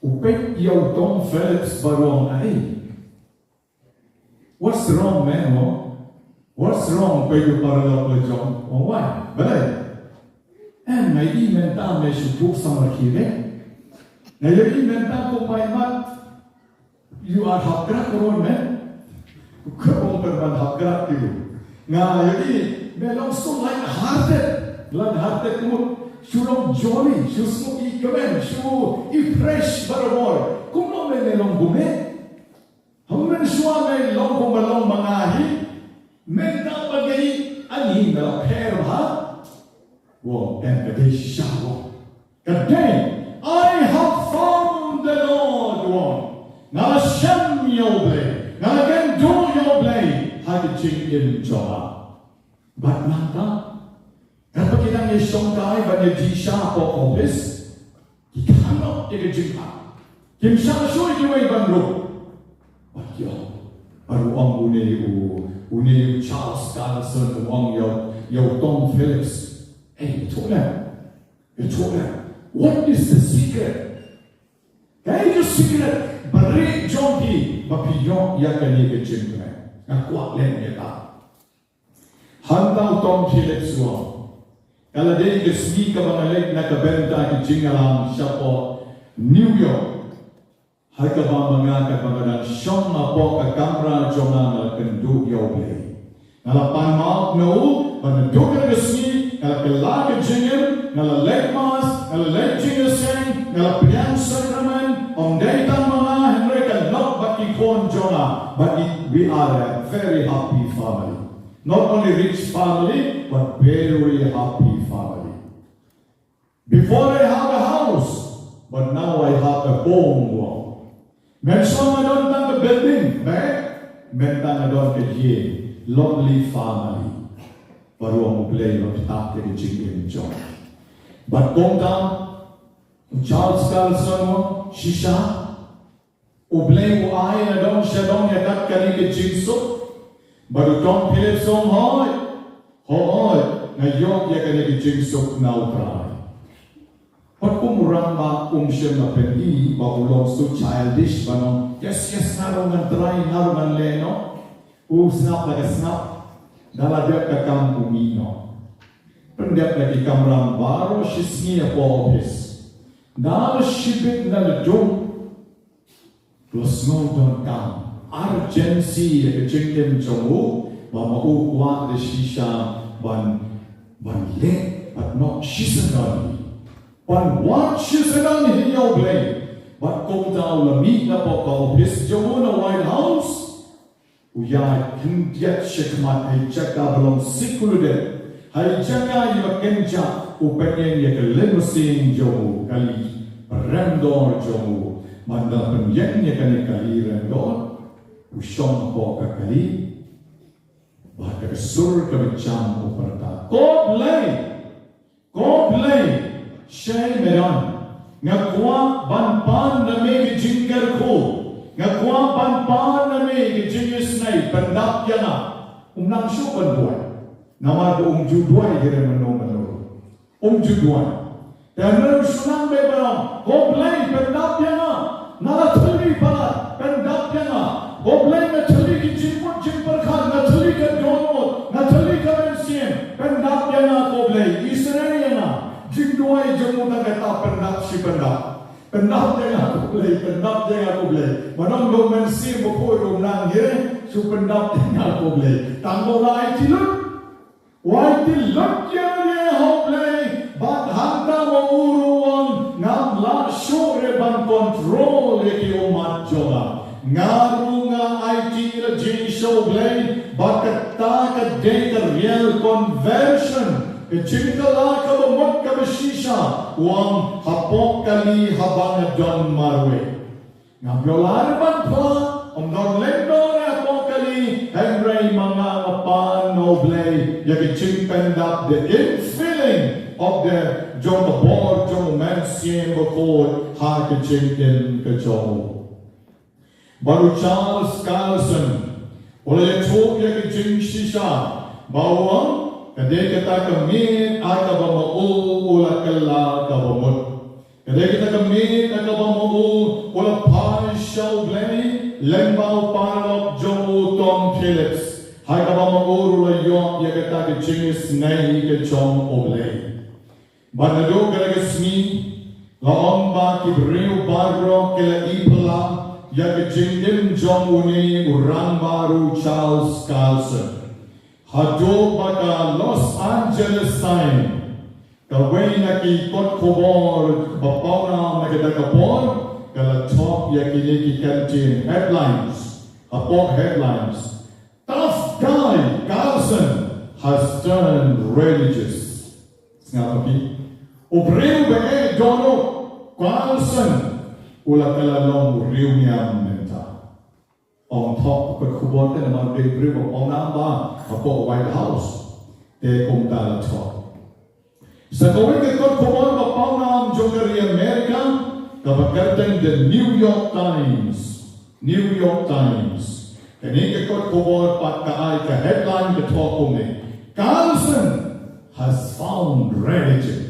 u peit ïa u Tom Phillips bad u ong, "Ai, what's wrong, man, mo? What's wrong?" Peit u paralok la jong, u ong, "Why? Balei?" "Em, nga ïohi mynta me shu puk samar khie, eh? Nga ïohi mynta kumba mat, you are hapkrak ruh, man." "Khublei, pynban hapkrak ïa u. Nga ïohi me long so light hearted, light hearted, kumno shu long jolly, shu sngewkmen, shu i fresh barabor. Kumno me, me long kumne? Hynmen shuwa me long kumba long ma nga hi. Mynta pat nga ïohi, ani me la pher bha." U ong, "Em, ka dei shisha, u ong. Ka dei, I have found the Lord, u ong. Nga la shem ïa U Blei, nga la kynduh ïa U Blei ha ka jingim jong nga." Bad nangta, katba ki dang ïashongkai ban ïa jingshisha hapoh office, ki khanglad ïa ka jingkha. Kim shah shuh ïa kiwei ban rung. Bad ki ong, bad u ong une u, une u Charles Carlson u ong ïa u, ïa u Tom Phillips, "Ei, ïathuh lem, ïathuh lem. What is the secret? Kaei ka secret ba rieh jong phi ba phi ïoh ïa kane ka jingkmen? Nga kwah leh ïa ka." Hangta u Tom Phillips u ong, "Ka la dei ka sngi kaba nga leit na ka bynta ki jingïalang shapoh New York. Ha kaba ma nga, kaba nga dang shong hapoh ka kamra jong nga, nga la kynduh ïa U Blei. Nga la pan map na u, bad naduh kata ka sngi nga la kylla ka jingim, nga la leit mass, nga la leit jingïaseng, nga la pdiang sakramen, ym dei tang ma nga hynrei ka lok bad ki khun jong nga, bad ki, we are a very happy family. Not only rich family, but very happy family. Before I have a house, but now I have a home," u ong. "Mynshuwa nga don tang ka building, bad mynta nga don ka ïing, lonely family." Bad u ong, "U Blei u la ktah ïa ka jingim jong nga." Bad kumta u Charles Carlson u ong, "Shisha, U Blei u ai nadong shadong ïa kat kane ka jingsuk?" Bad u Tom Phillips u ong, "Hooid, hooid, nga ïoh ïa kane ka jingsuk na U Trai." Bad kum u rangbah um shym la pyni ba u long so childish ban ong, "Yes, yes, nga ruh ngan try, nga ruh ngan leh noh." U sngap la ka sngap, da la dep ka kam u mih noh. Pyndep la ki kamram baroh shisngi hapoh office. Da la shibit na la jong, u la sngew donkam, urgency ïa ka jingim jong u, ba ma u kwah da shisha ban, ban leh, bad noh shisha don hi. Ban wad shisha don hi ïa U Blei. Bad kumta u la mih napoh ka office jong u na White House. U ïaid khyndiat shakhmat ha i jaka ba long secluded. Ha i jaka iba kynjah u pynïeng ïa ka limousine jong u, kali remdor jong u. Bad da la pynïeng ïa kane kali remdor, u shong hapoh ka kali. Bad ka sur kaba jam u pyrta, "Ko Blei, ko Blei, shaei me don. Nga kwah ban pan na me ka jingkyrkhu. Nga kwah ban pan na me ka jingisynei, pyndap ïa nga." Um nang shuh ban duwai. Namar ba um ju duwai hi re mynno mynno. Um ju duwai. Te hynrei u shu nang beit ban ong, "Ko Blei, pyndap ïa nga. Nga la thylli palat, pyndap ïa nga. Ko Blei, nga thylli ki jingmut jingpyrkhat, nga thylli ka dohnud, nga thylli ka mynsiem, pyndap ïa nga ko Blei, isynei ïa nga." Jingduwai jong u tang kata, "Pyndap shi pyndap. Pyndap ïa nga ko Blei, pyndap ïa nga ko Blei. Ba dang don mynsiem ba poi ruh nang hi, shu pyndap ïa nga ko Blei." Tang ba u la aiti lut. U aiti lut ïa u ha U Blei, bad hangta ma u ruh u ong, "Ngam lah shuh re ban control ïa ki ummat jong nga. Nga ruh nga aiti la jong sha U Blei, bad kata ka dei ka real conversion, ka jingkylla kaba mut kaba shisha." U ong, "Hapoh kali haba nga don marwei, ngam ïoh lad ban phla, ym don lyngdoh hapoh kali, hynrei ma nga nga pan na U Blei ïa ka jingpyndap, the infilling of the, jong ka bor jong U Myns-, Sien bakhuid ha ka jingim ka jong u. Bad u Charles Carlson u la ïathuh ïa ka jingshisha ba u ong ka dei kata ka miet ha kaba ma u u la kylla kaba mut. Ka dei kata ka miet ha kaba ma u u la phai sha U Blei lyngba u paralok jong u Tom Phillips, ha kaba ma u ruh u la ïoh ïa kata ka jingisynei ka jong U Blei. Bad naduh kata ka sngi la ong ba ki briew baroh ki la ïohi phylla ïa ka jingim jong une u rangbah ruh Charles Carlson. Haduh ba ka Los Angeles Times, kawei na ki kot khubor ba pawnam na kata ka por, ka la thoh ïa kine ki kyntien, headlines. Hapoh headlines, "Tough guy Carlson has turned religious." Sngap ma phi. U briew ba eh dohnud, Carlson u la kylla long u riewniam mynta. Ong thoh ka kot khubor te namar u dei u briew ba pawnam bha hapoh White House. Te kumta la thoh. Sa kawei ka kot khubor ba pawnam jong ka ri Amerika, kaba kyrteng The New York Times. New York Times. Kane ka kot khubor pat ka ai ka headline ka thoh kumne, "Carlson has found religion."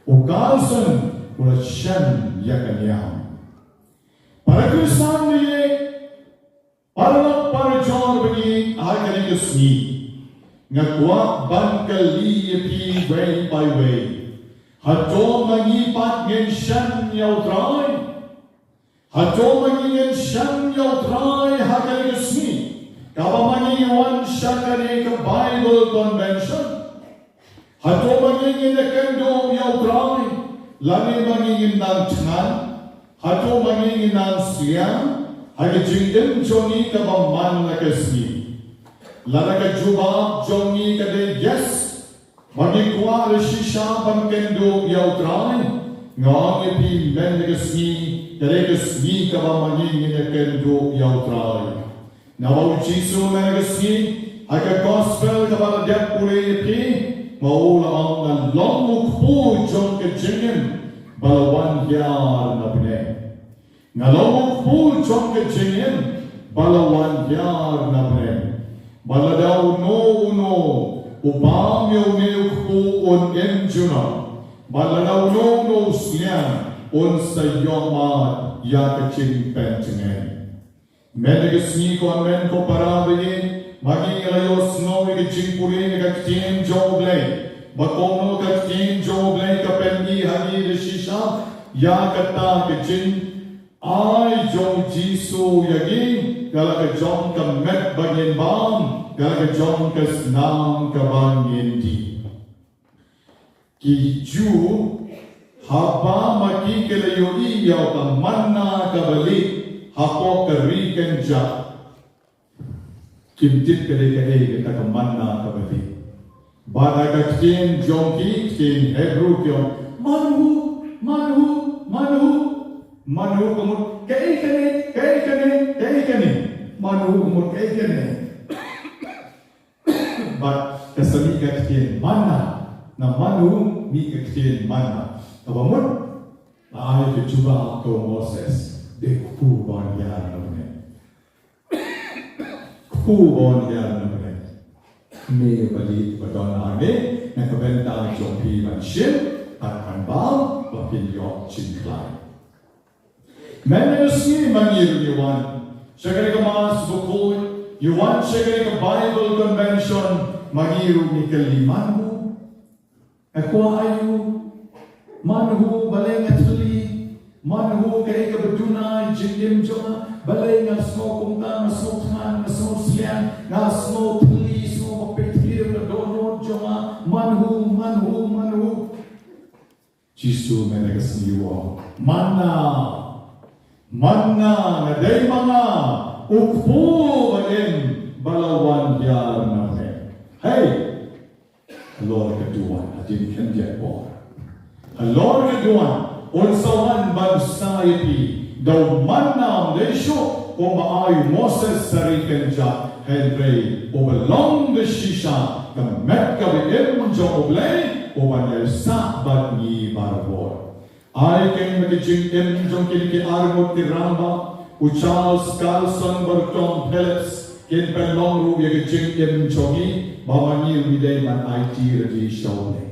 U Carlson u la shem ïa ka niam. Para Khristan ne, para lok para jor ba ngi ha kane ka sngi, nga kwah ban kylli ïa phi wei by wei. Hato ma ngi pat ngin shem ïa U Trai? Hato ma ngi ngin shem ïa U Trai ha kane ka sngi kaba ma ngi wan sha kane ka Bible Convention? Hato ma ngi ngin ïakynduh ïa U Trai, lane ma ngi ngin nang thngan? Hato ma ngi ngin nang sliang ha ka jingim jong ngi kaba man la ka sngi? Lada ka jubab jong ngi ka dei yes, ma ngi kwah la shisha ban kynduh ïa U Trai, nga ong ïa phi mynta ka sngi ka dei ka sngi kaba ma ngi ngin ïakynduh ïa U Trai. Namar U Jisu mynta ka sngi ha ka gospel kaba la dep pule ïa phi, ma u la ong, "Nga long u kpu jong ka jingim ba la wan hiar na bneng. Nga long u kpu jong ka jingim ba la wan hiar na bneng. Bad lada uno uno u bam ïa une u kpu un im junom. Bad lada uno uno u sliang un sa ïohmad ïa ka jingpyntngen." Mynta ka sngi ko hynmen ko para ba ïeit, ma ngi ngi la ïohsngew ïa ka jingpule na ka ktien jong U Blei. Ba kumno ka ktien jong U Blei ka pyni ha ngi da shisha ïa kata ka jingai jong U Jisu ïa ngi, ïa la ka jong ka met ba ngin bam, ïa la ka jong ka snam kaba ngin dih. Ki Jiw, haba ma ki ki la ïohi ïa ka manna kaba lieh hapoh ka ri kynjah, kim tip ka dei kaei kata ka manna kaba lieh. Bad ha ka ktien jong ki, ktien Hebru ki ong, "Manhu, manhu, manhu." Manhu ka mut kaei kane, kaei kane, kaei kane. Manhu ka mut kaei kane. Bad ka sa mih ka ktien manna, na manhu mih ka ktien manna. Kaba mut, la ai ka jubab ha u Moses, dei u kpu ba wan hiar na bneng. Kpu ba wan hiar na bneng. Me ba lieh ba don hangne, na ka bynta jong phi ban shim, ban, ban bam, ba phin ïoh jingkhlaiñ. Mynta ka sngi ma ngi ruh ngi wan sha kane ka Mass Bakhuid, ngi wan sha kane ka Bible Convention, ma ngi ruh ngi kylli, manhu? Nga kwah aiu? Manhu? Balei nga thylli? Manhu? Kaei kaba duna ïa ka jingim jong nga? Balei nga sngew kumta, nga sngew thngan, nga sngew sliang, nga sngew thylli, sngew ba peit thlir ka dohnud jong nga? Manhu? Manhu? Manhu? Jisu mynta ka sngi u ong, manna, manna, nga dei ma nga u kpu ba im ba la wan hiar na bneng. Hei, halor ka duwan, hadien khyndiat por, halor ka duwan un sa wan ban sa ïa phi da u manna, ym dei shuh kumba ai u Moses ha ri kynjah, hynrei uba long da shisha ka met kaba im jong U Blei, uban ïaisah bad ngi barabor. Ai keiñ ba ki jingim jong kine ki arngut ki rangbah, u Charles Carson bad u Tom Phillips, kin pynlong ruh ïa ki jingim jong ngi, ba ma ngi ruh ngi dei ban aiti ruh ïa U Blei.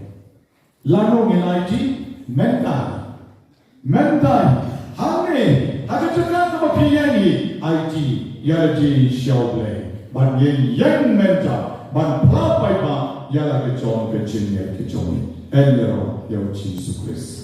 Lano ngin aiti? Mynta. Mynta. Hangne. Ha ka jaka kaba phi ïeng hi. Aiti. Ïa lade sha U Blei. Ban ïeng ïeng mynta. Ban phla paidbah. Ïa la ka jong ka jingngeit ka jong ngi. Yn ïaroh ïa U Jisu Khrist.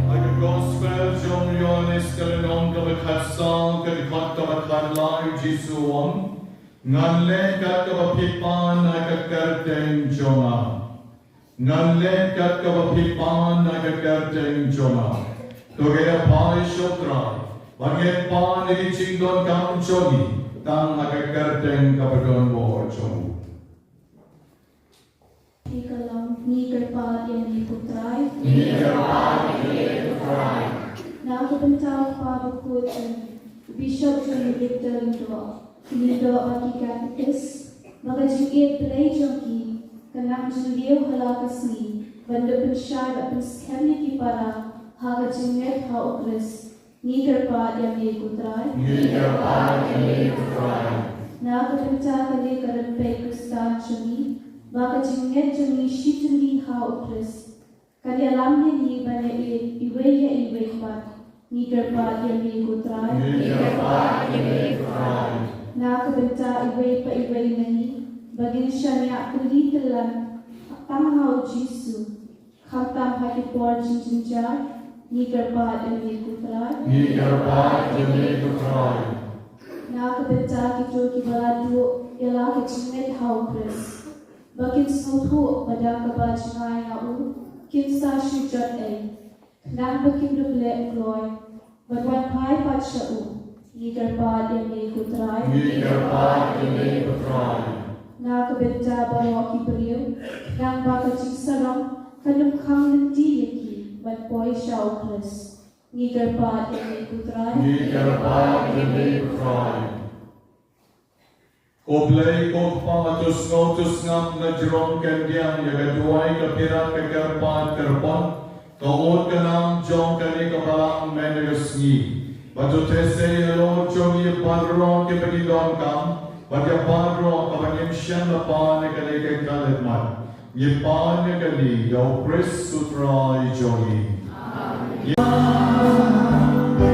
Ha ka Gospel jong u Ïoannis ka lynnong kaba khatsaw, ka dkhot kaba khatlai, Jisu u ong, ngan leh kat kaba phi pan ha ka kyrteng jong nga. Ngan leh kat kaba phi pan ha ka kyrteng jong nga. To ngin ïa phai sha U Trai. Ba ngin pan ïa ki jingdonkam jong ngi tang ha ka kyrteng kaba donbor jong u. Phi ka long, ngi kyrpad ïa me ko Trai. Ngi kyrpad ïa me ko Trai. Na ka bynta u Kpa bakhuid jong ngi, u Bishop jong ngi Victor Lyngdoh, ngi doh ba ki katekis, ba ka jingïeit Blei jong ki kan nang jylliew ha la ka sngi ban da pynshai bad pynskhem ïa ki para ha ka jingngeit ha u Khrist. Ngi kyrpad ïa me ko Trai. Ngi kyrpad ïa me ko Trai. Na ka bynta kane ka rympei Khristan jong ngi, ba ka jingngeit jong ngi shi tylli ha u Khrist kan ïalam ïa ngi ban ïaieit iwei ïa iwei pat. Ngi kyrpad ïa me ko Trai. Ngi kyrpad ïa me ko Trai. Na ka bynta iwei pa iwei na ngi, ba ngin shaniah tylli tyllan tang ha u Jisu, khamtam ha ki por jingjynjar, ngi kyrpad ïa me ko Trai. Ngi kyrpad ïa me ko Trai. Na ka bynta kito kiba la duh ïa la ka jingngeit ha u Khrist, ba kin sngewthuh ba da kaba jngai ïa u, kin sa shu jot ei, khnang ba kin dup leh kloi, ban wan phai pat sha u. Ngi kyrpad ïa me ko Trai. Ngi kyrpad ïa me ko Trai. Na ka bynta baroh ki briew, khnang ba ka jingsarong kan ym khang lynti ïa ki ban poi sha u Khrist. Ngi kyrpad ïa me ko Trai. Ngi kyrpad ïa me ko Trai. Ko Blei ko Kpa, to sngew to sngap na jrong khyndiat ïa ka duwai ka pyrkhat ka kyrpad kyrpang, ka ud ka nam jong kane ka balang mynta ka sngi. Bad to theh sei halor jong ngi baroh kiba ngi donkam, bad ïa baroh kaba ngim shym la pan ha kane ka khyllipmat. Ngi pan ïa kane ha u Khrist u Trai jong ngi. Amen.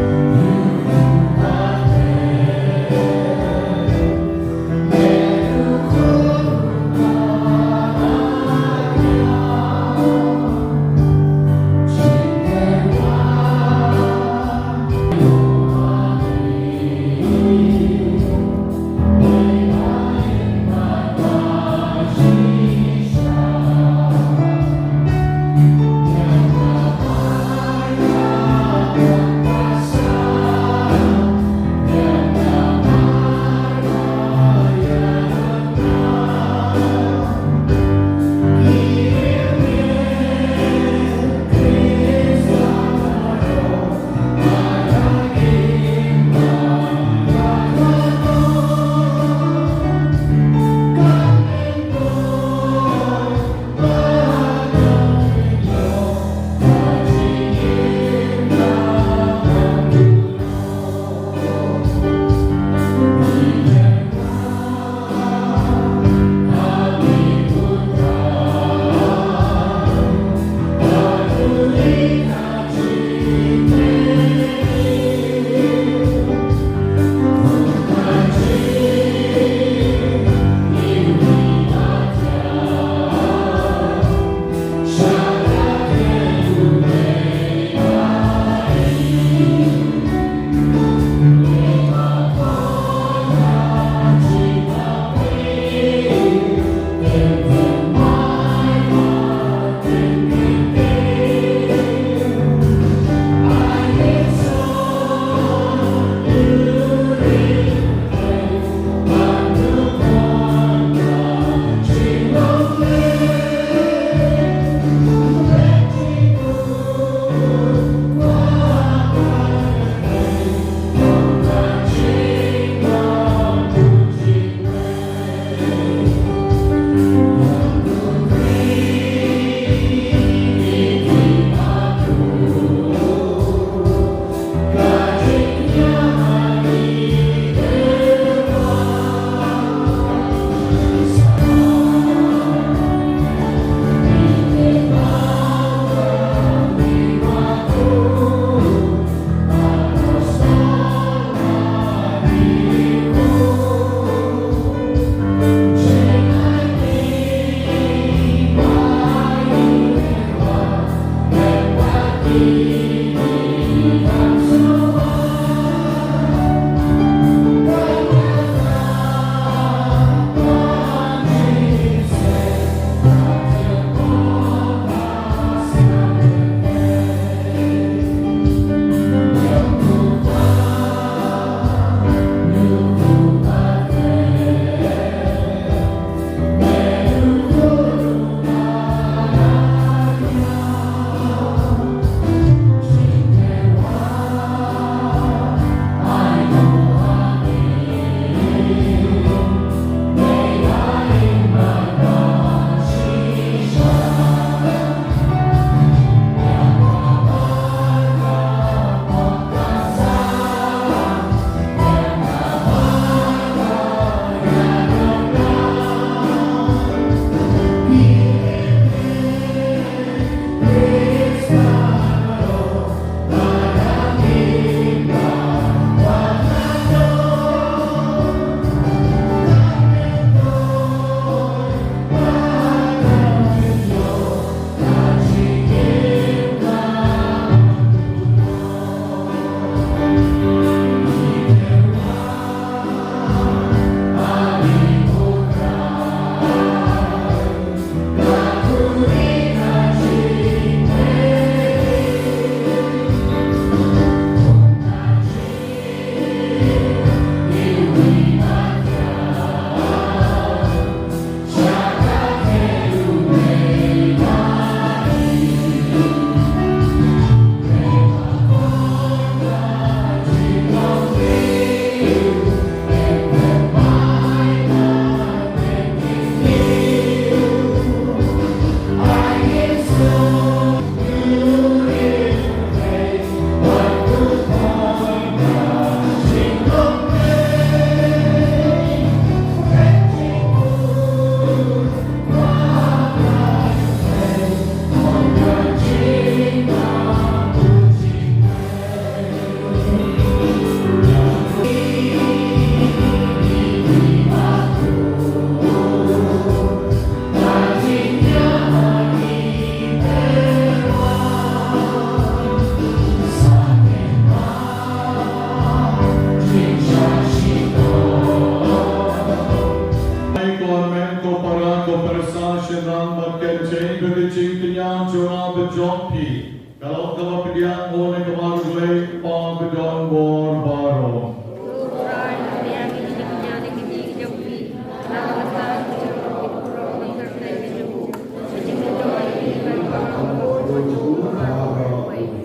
Ka bar glei pa ba don bor baroh.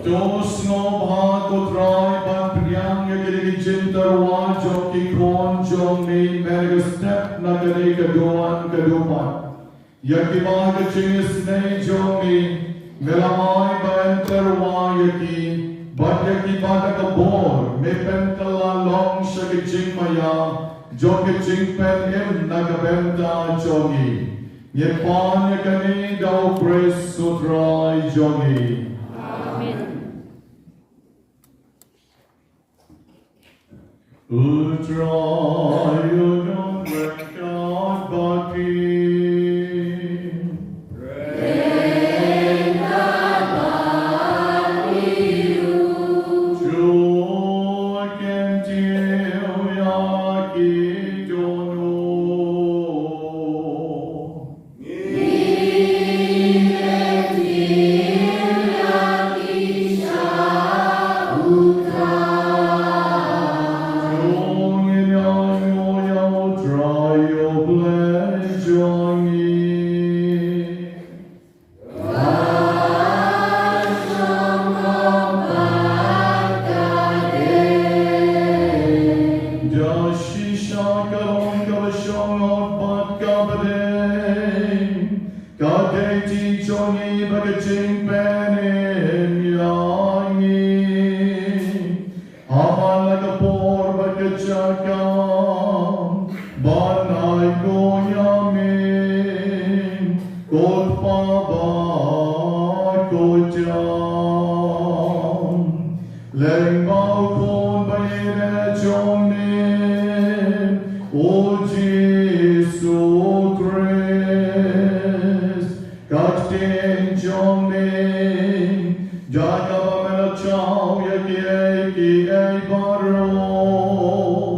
To sngewbha ko Trai ban pdiang ïa kine ki jingtyrwa jong ki khun jong me, me la step na kane ka duwan ka duwan. Ïa kiba ka jingisynei jong me, me la ai ban tyrwa ïa ki, bad ïa kiba da ka bor me pynkylla long sha ka jingmaïa jong ka jingpynim na ka bynta jong ngi. Ngi pan ïa kane da u Khrist u Trai jong ngi. Amen. U Trai u don ryngkat bad phi. To kyntiew ïa ki dohnud. Da shisha ka long kaba shong bad kaba dei. Ka dei ti jong ngi bad ka jingpynim ïa ngi. Ha man la ka por bad ka jaka, ban ai nguh ïa me, ko Kpa bakhuid. Lyngba u Khun ba ïeit jong me, u Jisu Khrist. Ka ktien jong me, da kaba me la jaw ïa kiei kiei baroh,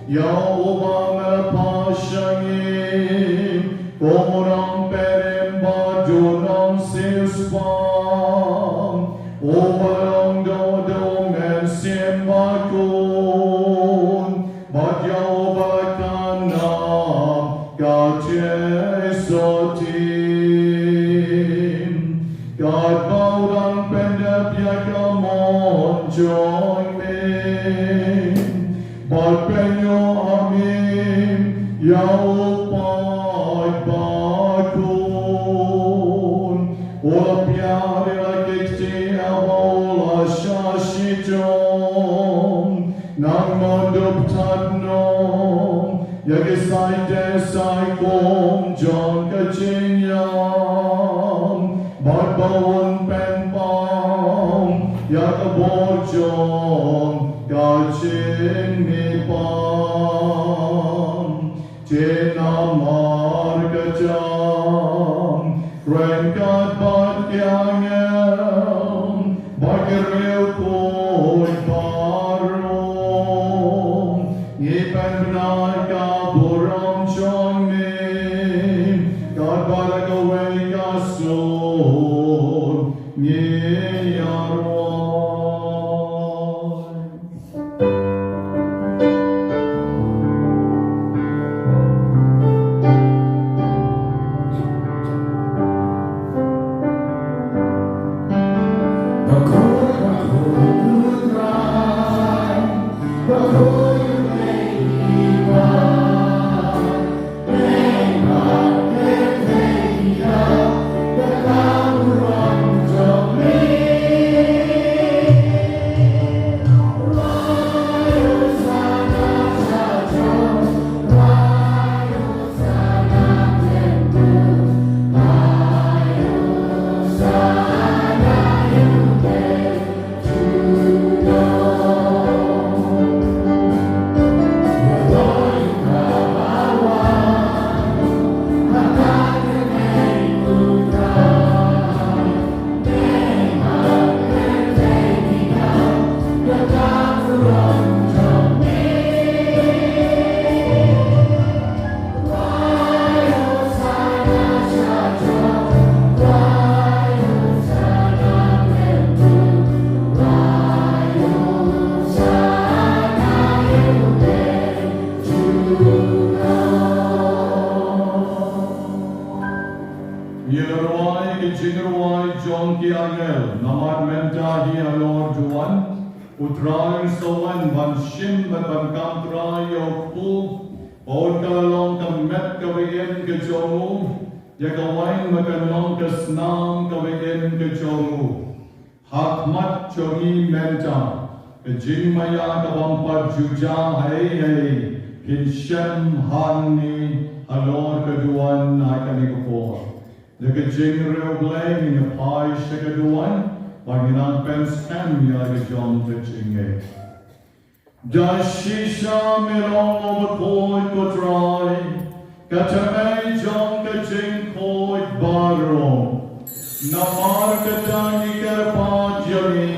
ïa uba me la pash sha ngi kum u nongpynim bad u nongsiewspah, uba long da u Mynsiem Bakhuid, bad ïa uba la khanap ka jingsotti. Katba u dang pyndep ïa ka mon jong me, bad pynïoh ha me ïa u paid bakhuid, u la pdiang ïa la ki kti, haba u la shah shitom, nang mon dup thad noh ïa ki saitei saikhum jong ka jingïap, bad ba un pynpaw ïa ka bor jong ka jingmihpat. Te namar kata, ryngkat bad ki angel bad ki riewkhuid baroh, ngi pynbna ka burom jong me, katba da kawei ka sur ngi ïa rwai. U Trai un sa wan ban shim bad ban kam Trai ïa u kpu, ba un kylla long ka met kaba im ka jong u, ïa ka wain ba kan long ka snam kaba im ka jong u. Ha khmat jong ngi mynta, ka jingmaïa ka bym pat ju jah haei haei, phin shem hangne halor ka duwan ha kane ka por. Da ka jingriewblei ngin ïa phai sha ka duwan, ba ngin nang pynskhem ïa la ka jong ka jingngeit. Da shisha me long u bakhuid ko Trai, ka tymmen jong ka jingkhuid baroh. Namar kata ngi kyrpad ïa me,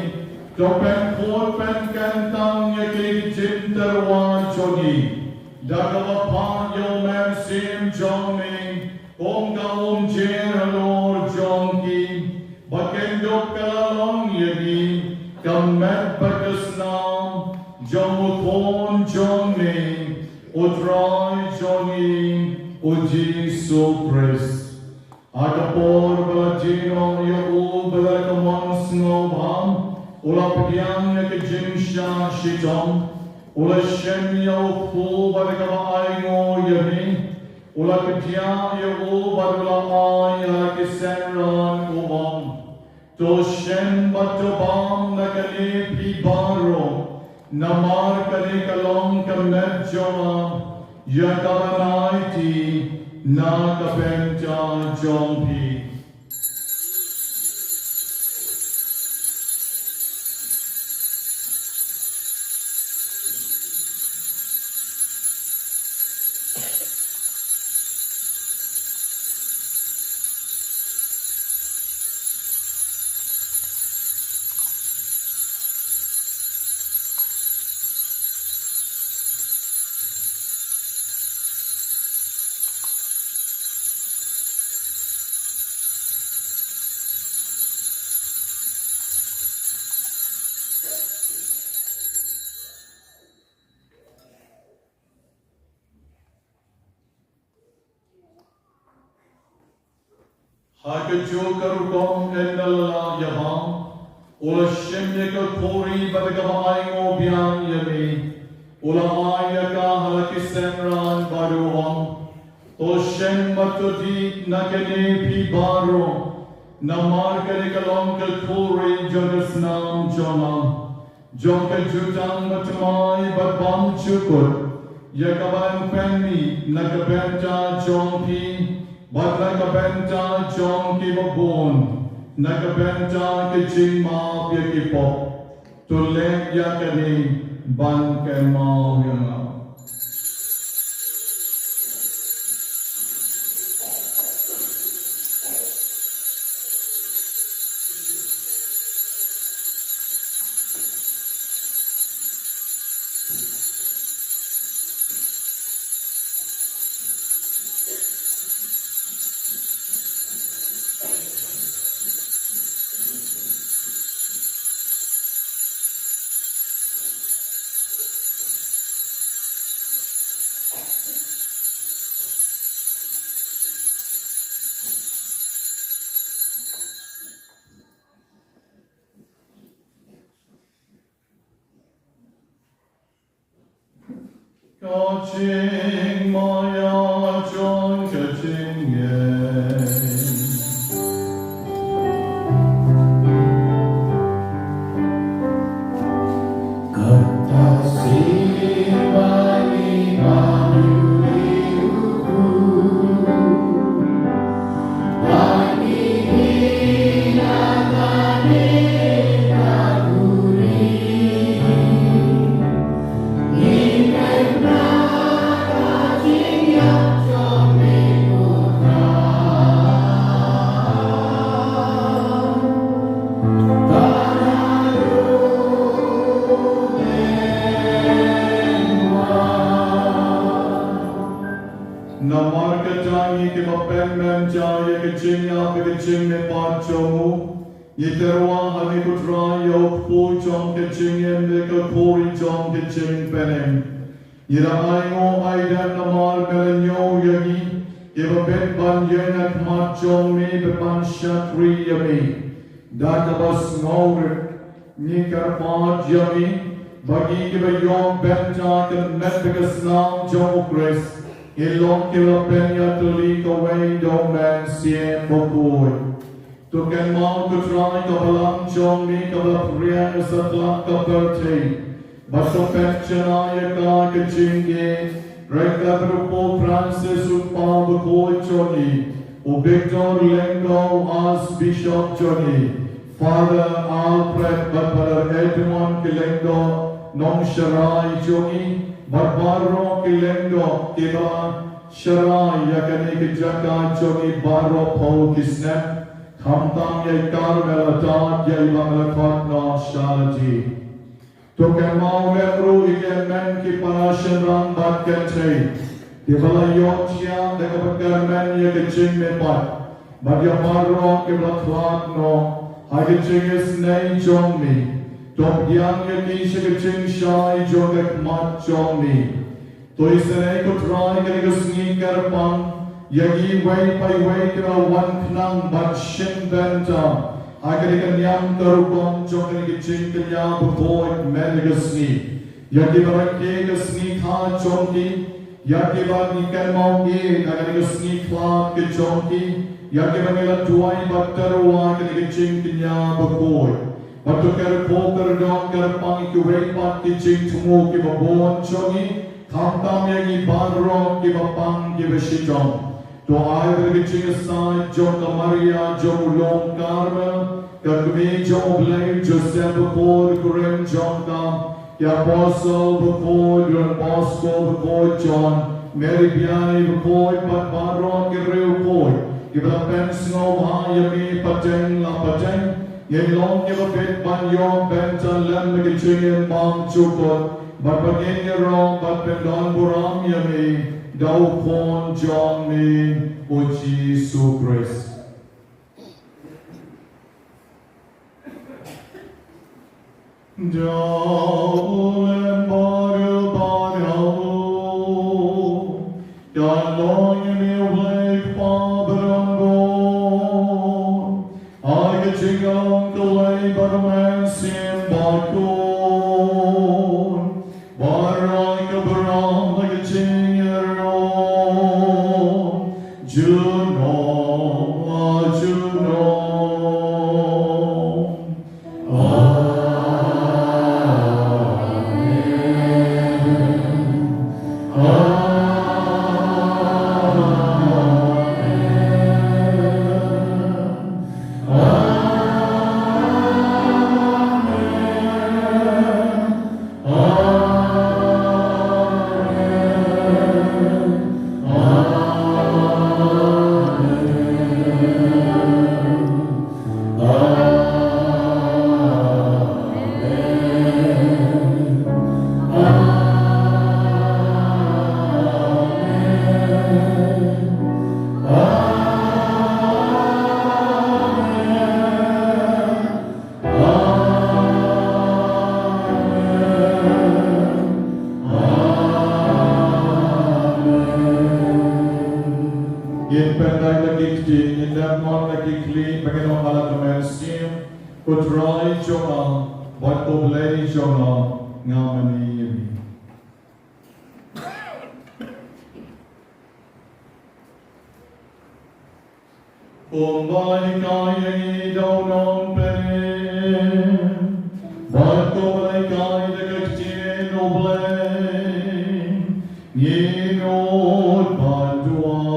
to pynkhuid pynkyntang ïa ki jingtyrwa jong ngi. Da kaba phah ïa u Mynsiem jong me, kum ka umjer halor jong ki, ba kin dup kylla long ïa ngi ka met bad ka snam jong u Khun jong me, u Trai jong ngi, u Jisu Khrist. Ha ka por ba la jinong ïa u bad da ka mon sngewbha, u la pdiang ïa ka jingshah shitom, u la shim ïa u kpu bad da kaba ainguh ïa me, u la kdiah ïa u bad u la ai ha ki synran, u ong: To shen bad to bam na kane phi baroh, namar kane ka long ka met jong nga, ïa kaba ngan aiti na ka bynta jong phi. Ha kajuh ka rukom ynda la ïa bam, u la shim ïa ka khuri bad da kaba ainguh biang ïa me, u la ai ïa ka ha la ki synran bad u ong: To shen bad to dih na kane phi baroh, namar kane ka long ka khuri jong ka snam jong nga, jong ka jutang bathymmai bad bymjukut, ïa kaban pynmih na ka bynta jong phi bad na ka bynta jong kiba bun, na ka bynta ka jingmap ïa ki pop. To leh ïa kane ban kynmaw ïa nga. Ka jingmaïa jong ka jingngeit. Kata sibani bani u Namar kata ngi kiba pynmynta ïa ka jingïap bad ka jingmihpat jong u, ngi tyrwa ha me ko Trai ïa u kpu jong ka jingim bad ka khuri jong ka jingpynim. Ngi la ainguh aidap namar me la ñiew ïa ngi kiba bit ban ïeng ha khmat jong me bad ban shakri ïa me. Da kaba sngewrit Ngi kyrpad ïa ngi ba ngi kiba ïoh bynta ha ka met bad ka snam jong U Khrist, ngin long kiba pynïatylli kawei da U Mynsiem Bakhuid. To kynmaw, ko Trai, ka balang jong me kaba la phriang satlak ka pyrthei, bad to pynjanai ïa ka ha ka jingïeit ryngkat bad u Pope Francis, u Kpa Bakhuid jong ngi, u Victor Lyngdoh, u Archbishop jong ngi, Father Alfred bad Father Edmund ki lyngdoh nongsharai jong ngi, bad baroh ki lyngdoh kiba la sharai ïa kane ka jaka jong ngi baroh phew ki snem, khamtam ïa i Carmel Atad, ïa i Bangladesh, na Charity. To kynmaw ruh ïa ki hynmen ki para shynrang bad kynthei kiba la ïohthiah da kaba kyrmen ïa ka jingmihpat, bad ïa baroh kiba la khlad noh ha ka jingisynei jong me. To pdiang ïa ki sha ka jingshai jong ka khmat jong me. To isynei, ko Trai, ha kane ka sngi kyrpang ïa ngi iwei pa iwei kiba wan khnang ban shim bynta ha kane ka niam ka rukom jong kane ka jingkñia bakhuid mynne ka sngi. Ïa kiba rakhe ka sngi kha jong ki, ïa kiba ngi kynmaw ïeit ha kane ka sngi khlad ka jong ki, ïa kiba ngi la duwai bad tyrwa ha kane ka jingkñia bakhuid. Bad to kyrkhu kyrdoh kyrpang ïa kiwei pat ki jingthmu kiba bun jong ngi, khamtam ïa ngi baroh kiba pang kiba shitom. To ai ba ka jingïasaid jong ka Maria jong u lum Carmel, ka Kmie jong U Blei, Joseph bakhuid u kurim jong ka, ki Apostol bakhuid, Don Bosco bakhuid, John, Mary Biani bakhuid, bad baroh ki riewkhuid kiba la pynsngewbha ïa me pateng la pateng, ngin long kiba bit ban ïoh bynta lem ha ka jingim bymjukut, bad ba ngin ïaroh bad pyndonburom ïa me da u Khun jong me, u Jisu Khrist. Da u lem bad u bad ha u, da long ïa me U Blei Kpa badonbor, ha ka jingïalong kawei bad U Mynsiem Bakhuid, baroh kiba ïaroh ha ka jingïaroh, junom la junom. Ngin pyndait na ki kti, ngin dap mon na ki khlieh, ba ngin ong halor ka mynsiem: Ko Trai jong nga bad ko Blei jong nga, nga mane ïa me. Kumba hikai ïa ngi da u nongpynim, bad kumba hikai da ka ktien U Blei, ngin nud bad duwai.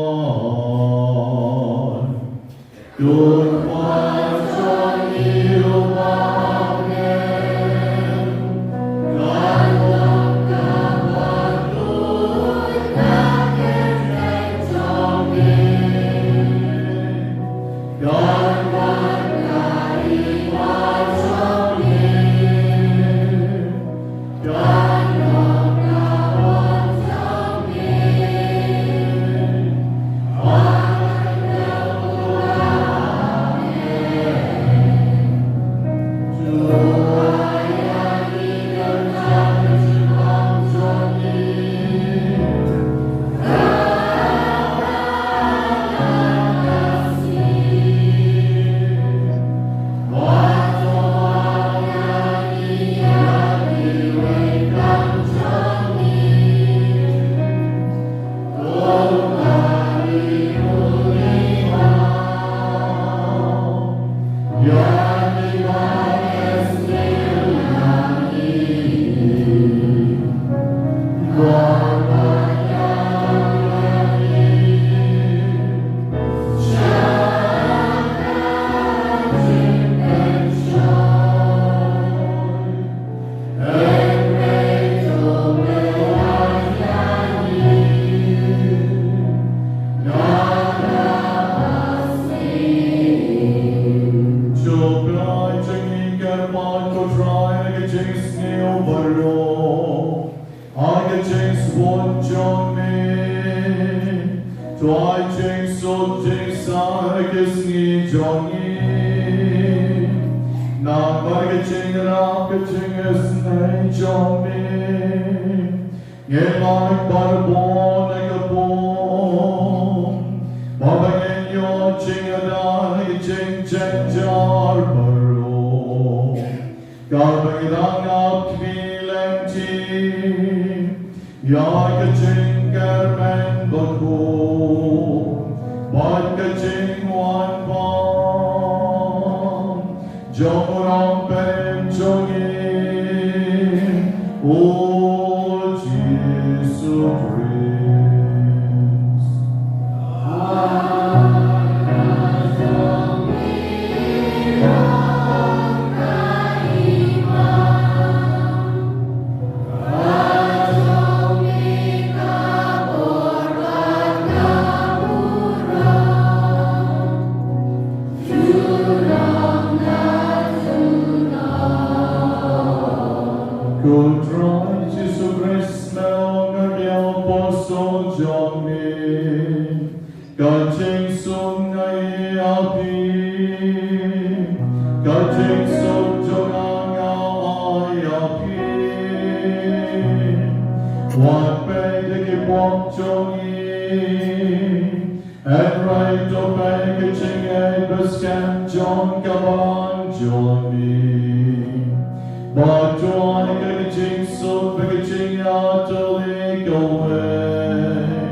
Ïa baroh ha ka jingsbun jong me, to ai jingsuk jingsaiñ ha ka sngi jong ngi. Namar ka jingïarap ka jingisynei jong me, ngin lait barabor na ka pung, bad ba ngin ïoh jingïada na ka jingjynjar baroh. Kaba ngi dang ap khmih lynti ïa ka jingkyrmen bakhuid bad ka jingwan bam jong u Nongpynim jong ngi, u Jisu Khrist. Ko Trai Jisu Khrist, me long ha ki apostol jong me, ka jingsuk nga ai ïa phi, ka jingsuk jong nga nga ai ïa phi. Wat peit ïa ki pop jong ngi, hynrei to peit ïa ka jingngeit baskhem jong ka balang jong me. Bad to ai ïa ka jingsuk bad ka jingïatylli kawei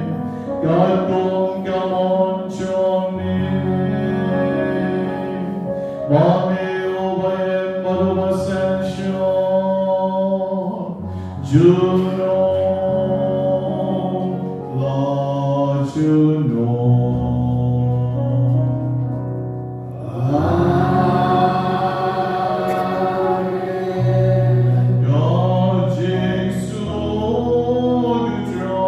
katkum ka mon jong me. Ma me uba im bad uba synshar junom la junom. Amen. Ka jingsuk U Trai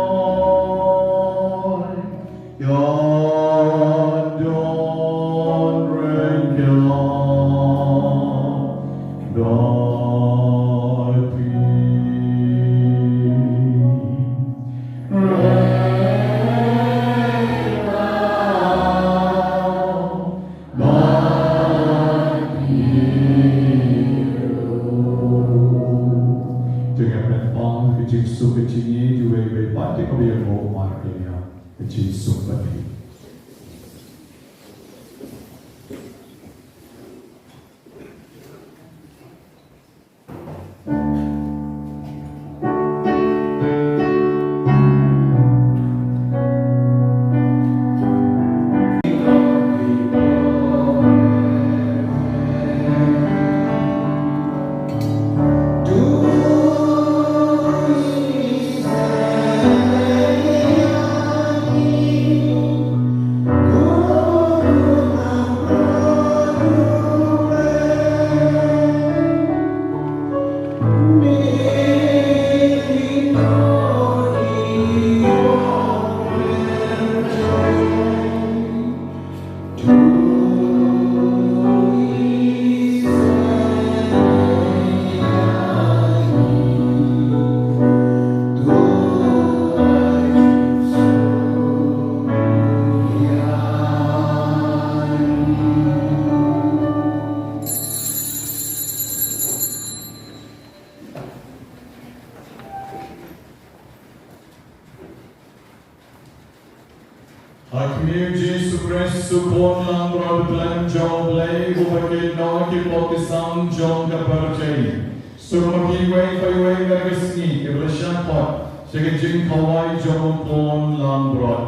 kan don ryngkat bad phi. Ryngkat bad phi ruh. To ngin pynpaw ka jingsuk ka jingïeit iwei iwei pat ïa kaba ïarap ïa ka jingsuk bad phi. Ha khmih U Jisu Khrist, U Khun langbrot Blei jong U Blei, uba kit noh ki pop ki sam jong ka pyrthei. Suk ma ngi iwei pa iwei ha ka sngi, kiba la shah khot sha ka jingkhawai jong U Khun langbrot.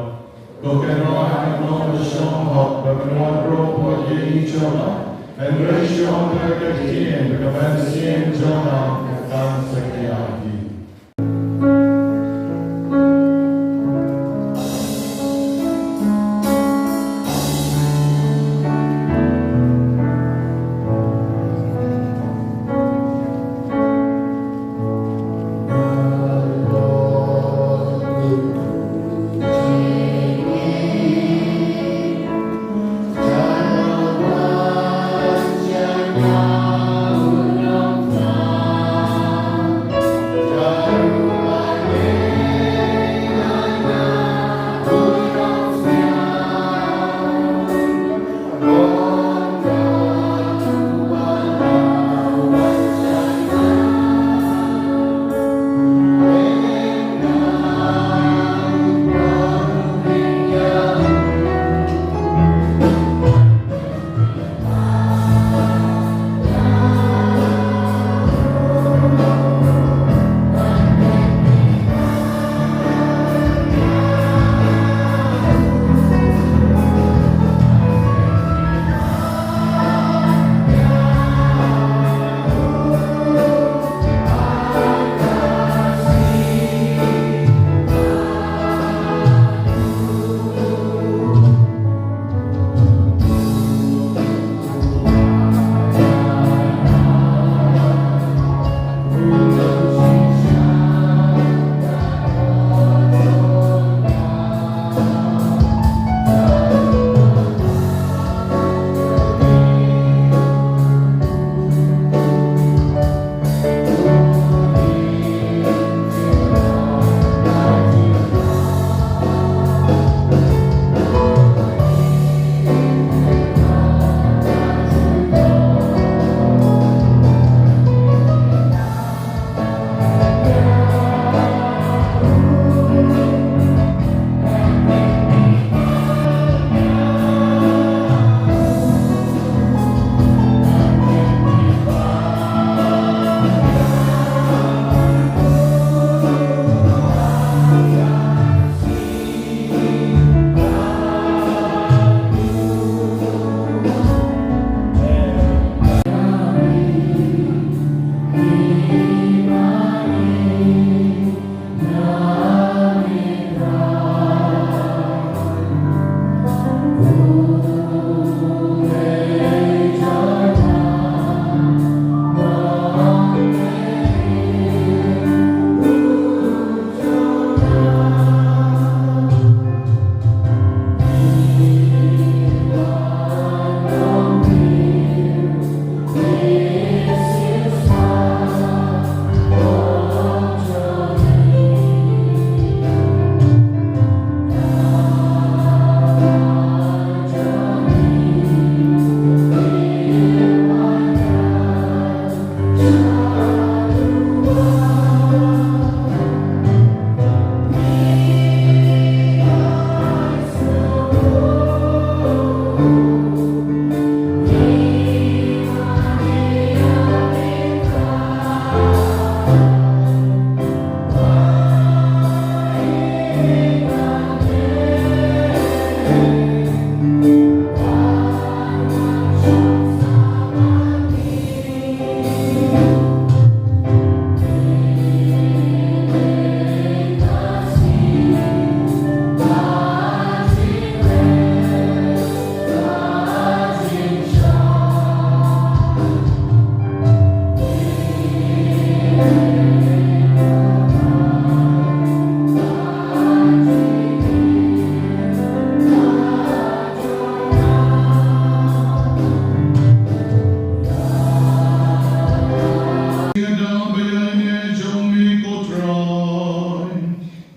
Ko Kynrad, ngan long ba shong hok, ba ngan wan ruh pat ïa i jong nga. Hynrei shu ong tang ka ktien, ba ka mynsiem jong nga kan sa khia hi.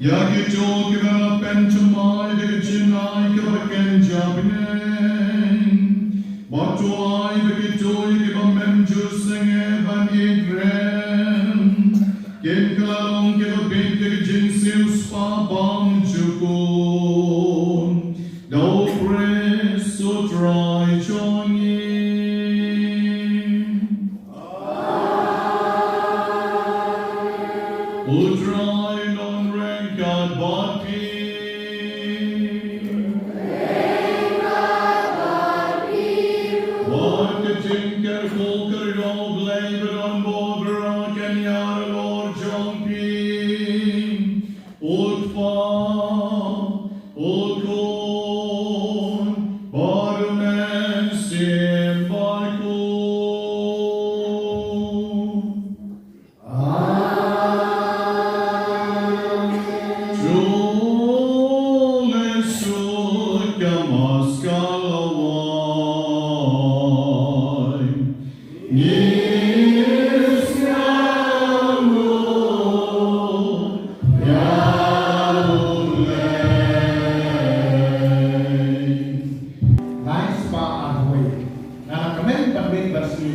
Ïa kito kiba la pynjynjar da ka jingai kaba kynja bneng, bad to ai ba kito kiba mem ju sangeh ban ïeit rem kin kylla long kiba bit da ka jingsiewspah bymjukut da U Khrist U Trai jong ngi. U Trai un ryngkat bad phi. Wat ka jingkyrkhu kyrdoh U Blei ba don bor ba kan ïarap halor jong phi. U Kpa, U Khun, bad U Mynsiem Bakhuid. Amen. To leit suk ka maskal lawei. Ngi sngewthuh ïa U Blei. Lai spah arphew wei. Nga la kmen ban mih ban sngi,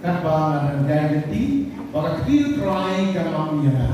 katba nga dang dei lynti, ba ka kti U Trai kan ym ïa nga.